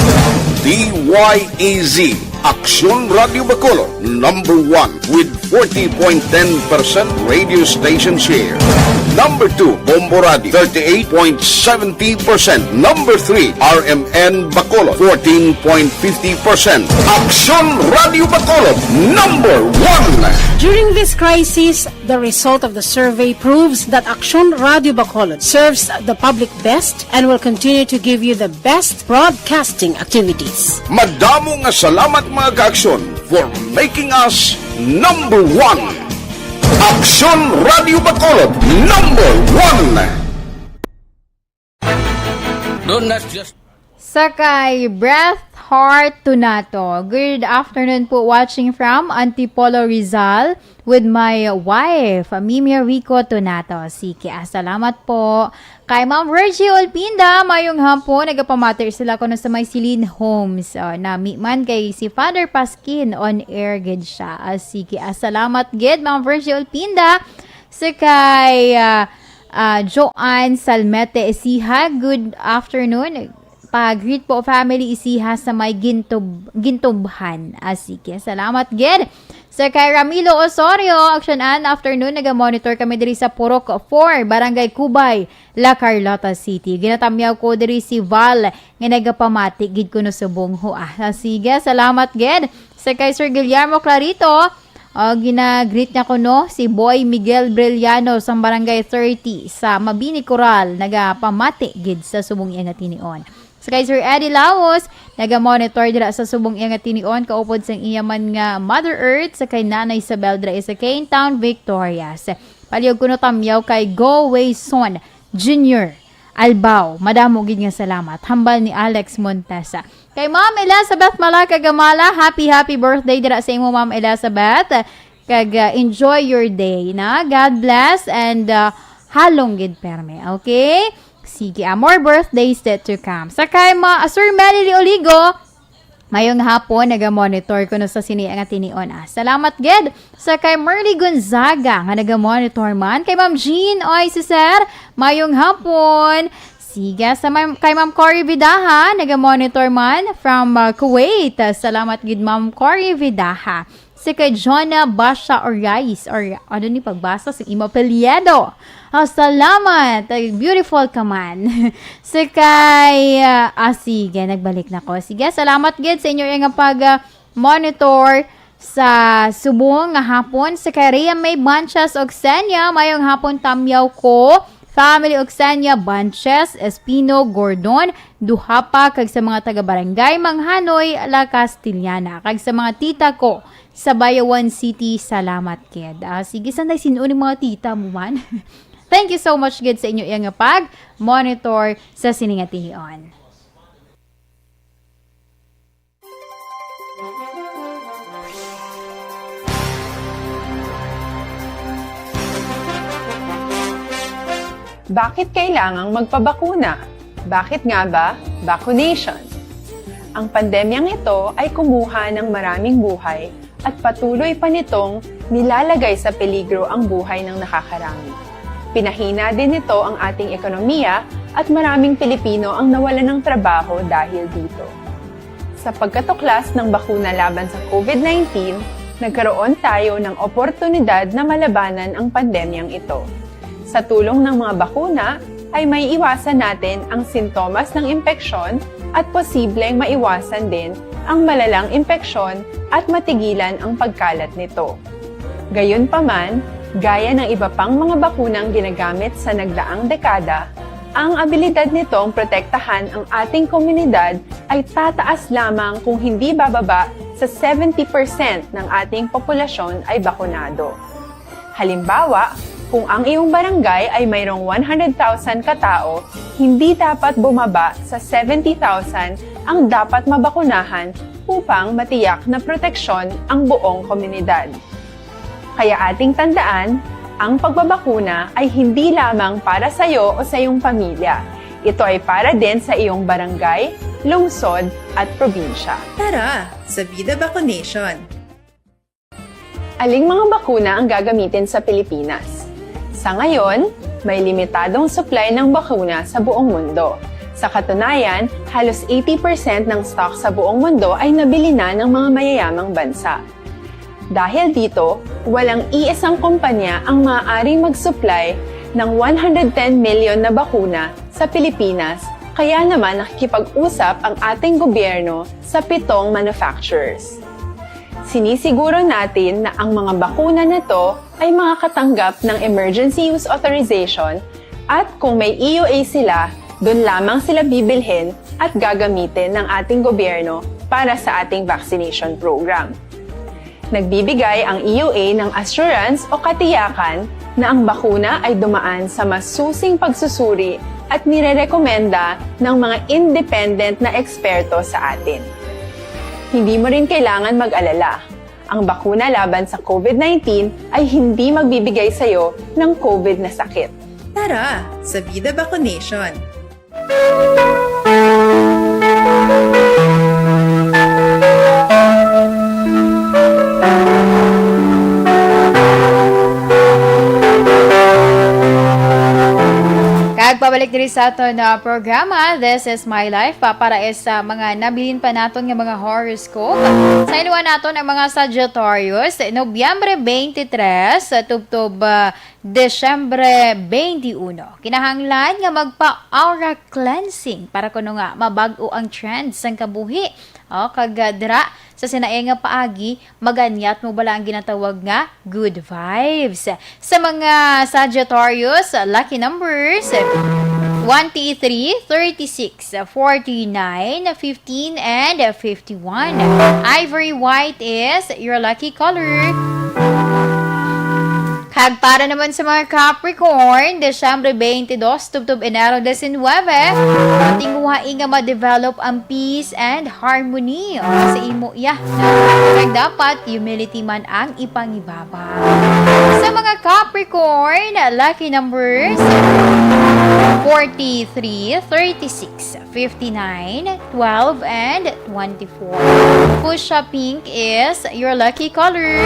D Y E Z, Aksyon Radio Bacolod, number one with forty point ten percent radio station share. Number two, Bombo Radio, thirty-eight point seventy percent. Number three, R M N Bacolod, fourteen point fifty percent. Aksyon Radio Bacolod, number one. During this crisis, the result of the survey proves that Aksyon Radio Bacolod serves the public best and will continue to give you the best broadcasting activities. Madamo nga salamat, mga kaaksyon, for making us number one. Aksyon Radio Bacolod, number one. Don't, let's just Sa kay Breath Heart Tunato. Good afternoon po, watching from Antipolo, Rizal, with my wife, Mimi Rico Tunato. Sige, ah, salamat po. Kay Ma'am Virgie Olpinda, mayong hapon, nagapamati sila kuno sa may Celine Homes. Oh, nami man kay si Father Pasquin, on air gid siya. Ah, sige, ah, salamat gid, Ma'am Virgie Olpinda. Sa kay, ah, ah, Joanne Salmete Esiha, good afternoon. Pa-greet po, family, isiha sa may Gintub-, Gintubhan. Ah, sige. Salamat gid. Sa kay Ramilo Osorio, Action An, afternoon, naga-monitor kami diri sa Purok four, Barangay Cubay, La Carlota City. Ginatamyaw ko diri si Val, nga nagapamati gid kuno subong ho. Ah, sige, salamat gid. Sa kay Sir Guillermo Clarito, oh, gina-greet niya kuno si Boy Miguel Brillano sang Barangay thirty sa Mabini Coral, nagapamati gid sa subong iya nga tinion. Sa kay Sir Eddie Laos, naga-monitor dira sa subong iya nga tinion, kaupod sang iya man nga Mother Earth, sa kay Nanay Isabel dira sa Cane Town, Victorias. Palihog kuno tamyaw kay Go Wayson Junior. Albao. Madamo gid nga salamat. Hambal ni Alex Montesa. Kay Ma'am Elizabeth Malacagamala, happy, happy birthday dira sa imo, Ma'am Elizabeth. Kag, ah, enjoy your day, na. God bless and, ah, halong gid perme, okay? Sige, ah, more birthdays that to come. Sa kay ma-, ah, Sir Melly Oligo, mayong hapon, naga-monitor kuno sa sini nga tinion, ah. Salamat gid sa kay Merly Gonzaga nga naga-monitor man. Kay Ma'am Jean, oy, si Sir, mayong hapon. Sige, sa may, kay Ma'am Cory Vidaha, naga-monitor man from, ah, Kuwait. Salamat gid, Ma'am Cory Vidaha. Si kay Jonah Basha Orais, or ano ni pagbasa sa imo apelyido? Ah, salamat. Ay, beautiful ka man. Si kay, ah, ah, sige, nagbalik na ko. Sige, salamat gid sa inyo nga pag, ah, monitor sa subong nga hapon. Si kay Rhea May Banchas Oxenia, mayong hapon, tamyaw ko. Family Oxenia Banches, Espino, Gordon, Duhapa, kag sa mga taga-barangay Manghanoy, La Castellana, kag sa mga tita ko sa Bayawan City, salamat gid. Ah, sige, sanday sin-o ni mga tita mo man. Thank you so much gid sa inyo iya nga pag-monitor sa sini nga tinion. Bakit kailangang magpabakuna? Bakit nga ba vaccination? Ang pandemyang ito ay kumuha ng maraming buhay at patuloy pa nitong nilalagay sa peligro ang buhay ng nakakarami. Pinahina din nito ang ating ekonomiya at maraming Pilipino ang nawalan ng trabaho dahil dito. Sa pagkatuklas ng bakuna laban sa COVID nineteen, nagkaroon tayo ng oportunidad na malabanan ang pandemyang ito. Sa tulong ng mga bakuna, ay maiiwasan natin ang sintomas ng impeksyon at posibleng maiwasan din ang malalang impeksyon at matigilan ang pagkalat nito. Gayunpaman, gaya ng iba pang mga bakunang ginagamit sa nagdaang dekada, ang abilidad nitong protektahan ang ating komunidad ay tataas lamang kung hindi bababa sa seventy percent ng ating populasyon ay bakunado. Halimbawa, kung ang iyong barangay ay mayroong one hundred thousand katao, hindi dapat bumaba sa seventy thousand ang dapat mabakunahan upang matiyak na proteksyon ang buong komunidad. Kaya ating tandaan, ang pagbabakuna ay hindi lamang para sa iyo o sa iyong pamilya. Ito ay para din sa iyong barangay, lungsod, at probinsya. Tara, sa Vida Vaccination! Aling mga bakuna ang gagamitin sa Pilipinas? Sa ngayon, may limitadong supply ng bakuna sa buong mundo. Sa katunayan, halos eighty percent ng stock sa buong mundo ay nabili na ng mga mayayamang bansa. Dahil dito, walang iisang kumpanya ang maaaring mag-supply ng one hundred ten million na bakuna sa Pilipinas, kaya naman nakikipag-usap ang ating gobyerno sa pitong manufacturers. Sinisiguro natin na ang mga bakuna na to ay makakatanggap ng emergency use authorization at kung may E U A sila, doon lamang sila bibilhin at gagamitin ng ating gobyerno para sa ating vaccination program. Nagbibigay ang E U A ng assurance o katiyakan na ang bakuna ay dumaan sa masusing pagsusuri at nirerekomenda ng mga independent na eksperto sa atin. Hindi mo rin kailangan mag-alala. Ang bakuna laban sa COVID nineteen ay hindi magbibigay sa iyo ng COVID na sakit. Tara, sa Vida Vaccination! Kag pabalik diri sa aton, ah, programa, This is My Life, pa, para sa mga nabilin pa naton nga mga horoscope. Sa inuan naton ang mga Sagittarius, Nobyembre twenty-three, sa tubtob, ah, Disyembre twenty-one, kinahanglan nga magpa-aura cleansing para kuno nga mabag-o ang trend sang kabuhi. O, kag, ah, dira sa sinaing nga paagi, maganyat mo bala ang ginatawag nga good vibes. Sa mga Sagittarius, lucky numbers, twenty-three, thirty-six, forty-nine, fifteen, and fifty-one. Ivory white is your lucky color. Kag para naman sa mga Capricorn, Disyembre twenty-two tubtob Enero diecinuebe, matinguhai nga ma-develop ang peace and harmony sa imo iya. Kag dapat humility man ang ipangibaba. Sa mga Capricorn, lucky numbers forty-three, thirty-six, fifty-nine, twelve, and twenty-four. Fuchsia pink is your lucky color.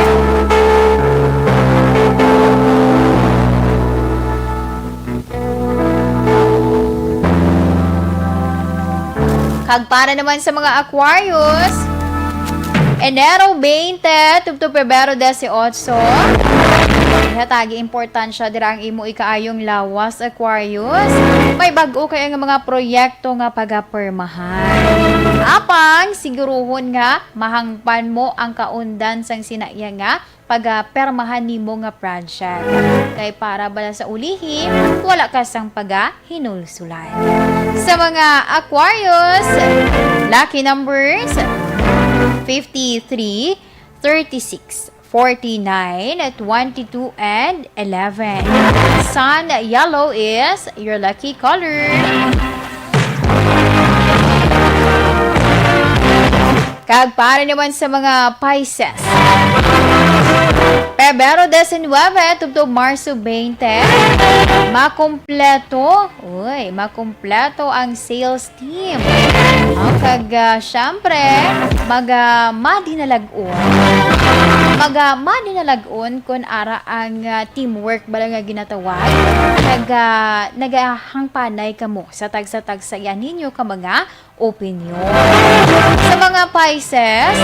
Kag para naman sa mga Aquarius, Enero twenty tubtob Pebrero dieciocho. Ihatagi importansya dira ang imo ikaayong lawas, Aquarius. May bag-o kay nga mga proyekto nga pagapermahan. Apang siguruhon nga mahangpan mo ang kaundan sang sinaiya nga pagapermahan nimo nga project. Kay para bala sa ulihi, wala ka sang pagahinulsulan. Sa mga Aquarius, lucky numbers fifty-three, thirty-six, forty-nine, twenty-two, and eleven. Sun yellow is your lucky color. Kag para naman sa mga Pisces, Pebrero diecinuebe tubtob Marso twenty, makumpleto, uy, makumpleto ang sales team. Oh, kag, ah, syempre, maga madinalag-on. Maga madinalag-on kun ara ang, ah, teamwork bala nga ginatawag. Kag, ah, nagahangpanay kamo sa tagsa-tagsa yan ninyo ka mga opinyon. Sa mga Pisces,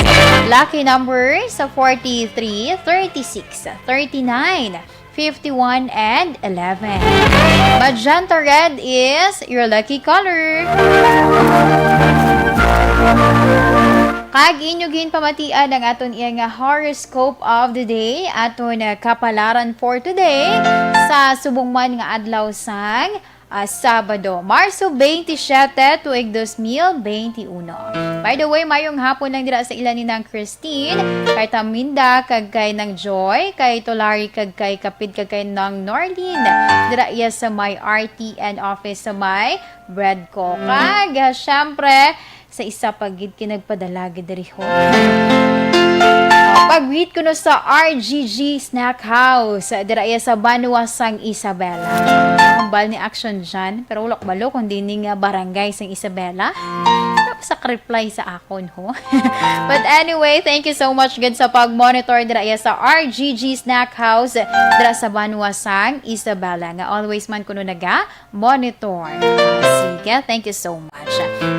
lucky numbers sa forty-three, thirty-six, thirty-nine, fifty-one, and eleven. Magenta red is your lucky color. Kag inyo ginpamatian ang aton iya nga horoscope of the day, aton, ah, kapalaran for today sa subong man nga adlaw sang ah, Sabado, Marso twenty-seven, tuig dos mil twenty-uno. By the way, mayong hapon lang dira sa ila ni Nang Christine, kay Taminda, kag kay Nang Joy, kay Tolari, kag kay Kapid, kag kay Nang Norlin. Dira iya sa may R T N office sa may Bread Co. Kag, ah, syempre, sa isa pa gid kay nagpadala gid diri ho. Pag-greet kuno sa R G G Snack House, dira iya sa Banwa sang Isabela. Hambal ni Action Jan, pero wala ko balo kung diin nga barangay sang Isabela. Tapos sa reply sa akon ho. But anyway, thank you so much gid sa pag-monitor dira iya sa R G G Snack House, dira sa Banwa sang Isabela, nga always man kuno naga monitor. Sige, thank you so much.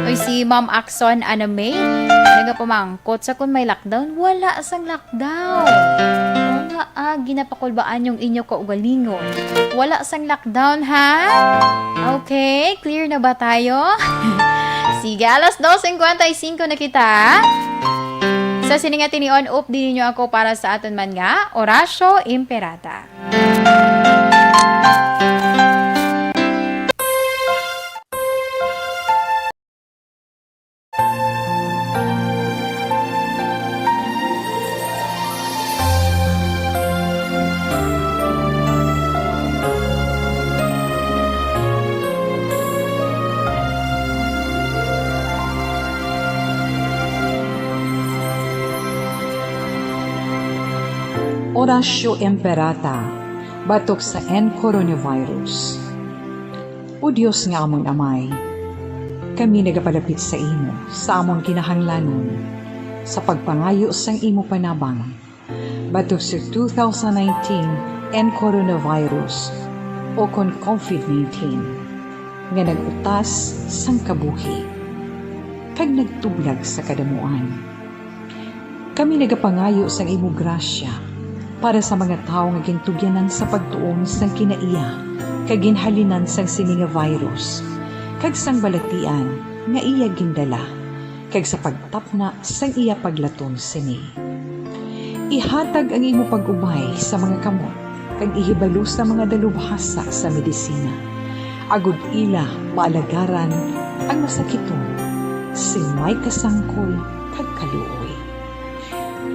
Uy, si Ma'am Axon Anamay, nagapamangkot sa kung may lockdown. Wala sang lockdown. Wala, ah, ginapakulbaan yung inyo kaugalingon. Wala sang lockdown, ha? Okay, clear na ba tayo? Sige, alas dos cincuenta y cinco na kita. Sa sini nga tinion, updi ninyo ako para sa aton man nga Orasyo Imperata. Orasyo Imperata. Batok sa N coronavirus. O Dios nga amon Amay, kami nagapalapit sa imo sa amon kinahanglanon sa pagpangayo sang imo panabang batok sa two thousand nineteen N coronavirus, o kon COVID nineteen, nga nag-utas sang kabuhi kag nagtublag sa kadamuan. Kami nagapangayo sang imo grasya para sa mga tawo nga gintugyanan sa pagtuon sang kinaiya kag ginhalinan sang sini nga virus, kag sang balatian nga iya gindala, kag sa pagtapna sang iya paglaton sini. Ihatag ang imo pag-ubay sa mga kamot kag ihibalo sa mga dalubhasa sa medisina, agod ila maalagaran ang masakiton sing may kasangkol kag kaluoy.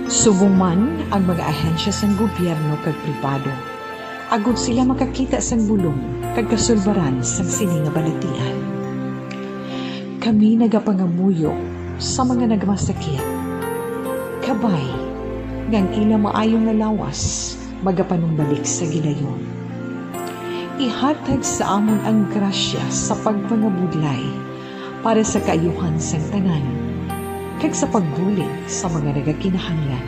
Subong man ang mga ahensya sang gobyerno kag pribado, agod sila makakita sang bulong kag kasulbaran sang sini nga balatian. Kami nagapangamuyo sa mga nagmasakit, kabay nga ang ila maayo nga lawas magapanumbalik sa gilayon. Ihatag sa amon ang grasya sa pagpangabudlay para sa kaayuhan sang tanan, kag sa pagbulig sa mga nagakinahanglan.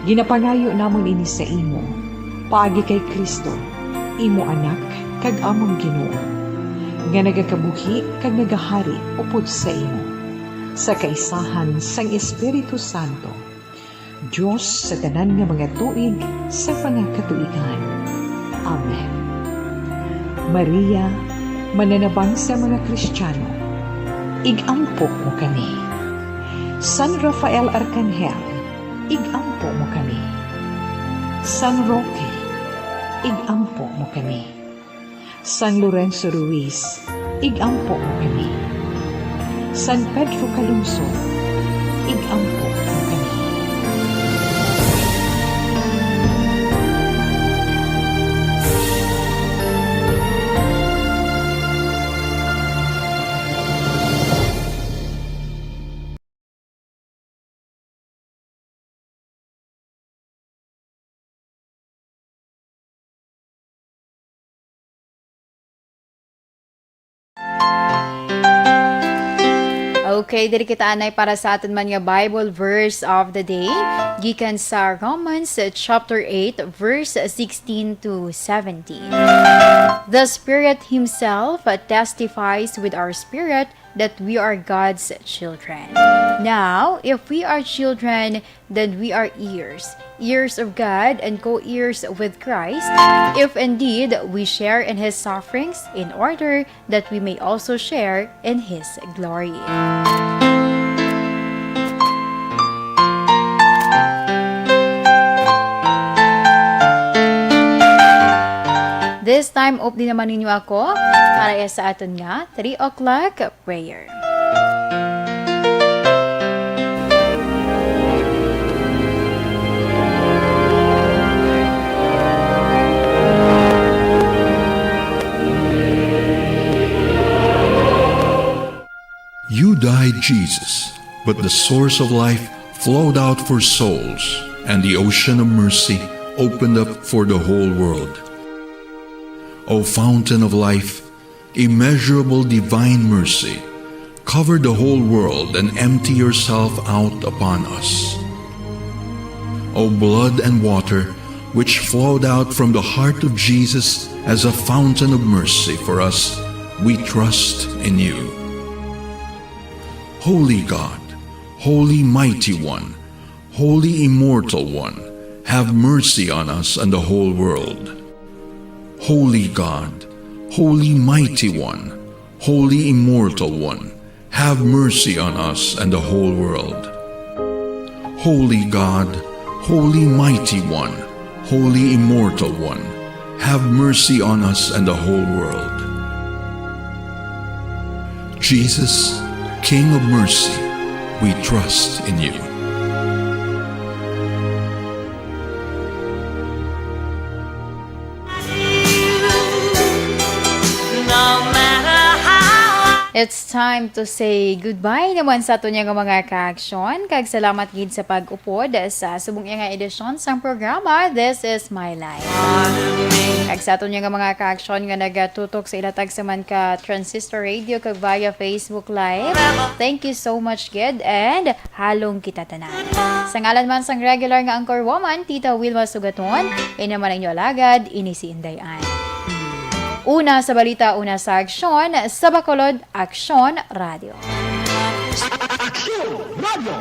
Ginapangayo namon ini sa imo, paagi kay Cristo, imo Anak kag amon Ginoo, nga nagakabuhi kag nagahari upod sa imo, sa kaisahan sang Espiritu Santo, Dios sa tanan nga mga tuig sa mga katuigan. Amen. Maria, mananabang sa mga Kristiyano, ig-ampo mo kami. San Rafael Arkanghel, ig-ampo mo kami. San Roque, ig-ampo mo kami. San Lorenzo Ruiz, ig-ampo mo kami. San Pedro Calungsod, ig-ampo mo kami. Okay, diri kita anay para sa aton man nga Bible verse of the day, gikan sa Romans, uh, chapter eight, verse sixteen to seventeen. The Spirit himself, uh, testifies with our spirit that we are God's children. Now, if we are children, then we are heirs, heirs of God and co-heirs with Christ, if indeed we share in his sufferings, in order that we may also share in his glory. This time, updi naman ninyo ako para sa aton nga three o'clock prayer. You died, Jesus, but the source of life flowed out for souls, and the ocean of mercy opened up for the whole world. O fountain of life, immeasurable divine mercy, cover the whole world and empty yourself out upon us. O blood and water, which flowed out from the heart of Jesus as a fountain of mercy for us, we trust in you. Holy God, Holy Mighty One, Holy Immortal One, have mercy on us and the whole world. Holy God, Holy Mighty One, Holy Immortal One, have mercy on us and the whole world. Holy God, Holy Mighty One, Holy Immortal One, have mercy on us and the whole world. Jesus, King of mercy, we trust in you. It's time to say goodbye naman sa aton nga mga kaaksyon, kag salamat gid sa pag-upod sa subong nga edisyon sang programa This Is My Life. Kag sa aton nga mga kaaksyon nga nagatutok sa ilatag sa man ka transistor radio kag via Facebook Live, thank you so much gid, and halong kita tanan. Sa ngalan man sang regular nga anchor woman, Tita Wilma Sugaton, ini man ang inyo alagad, ini si Inday Ann. Una sa balita, una sa aksyon, sa Bacolod, Aksyon Radio. Aksyon Radio.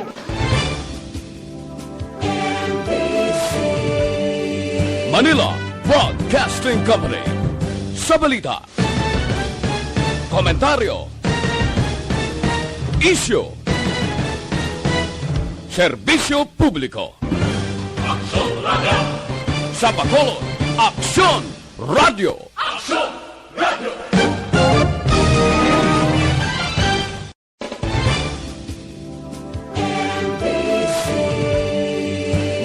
Manila Broadcasting Company. Sa balita, komentaryo, isyu, serbisyo publiko. Aksyon Radio. Sa Bacolod, Aksyon Radio. Aksyon Radio.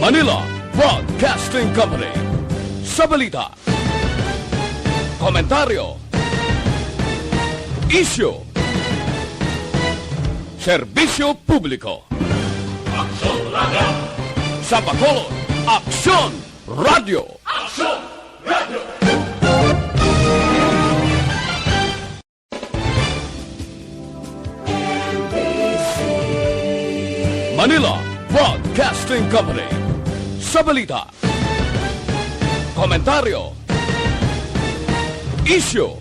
Manila Broadcasting Company. Sa balita, komentaryo, isyu, serbisyo publiko. Aksyon Radio. Sa Bacolod, Aksyon Radio. Aksyon Radio. Manila Broadcasting Company. Sa balita, komentaryo, isyu,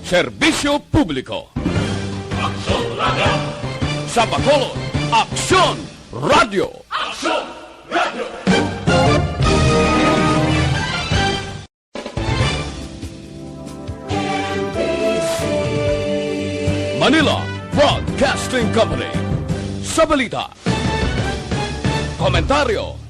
serbisyo publiko. Aksyon Radio. Sa Bacolod, Aksyon Radio. Aksyon Radio. Manila Broadcasting Company. Sa balita, komentaryo,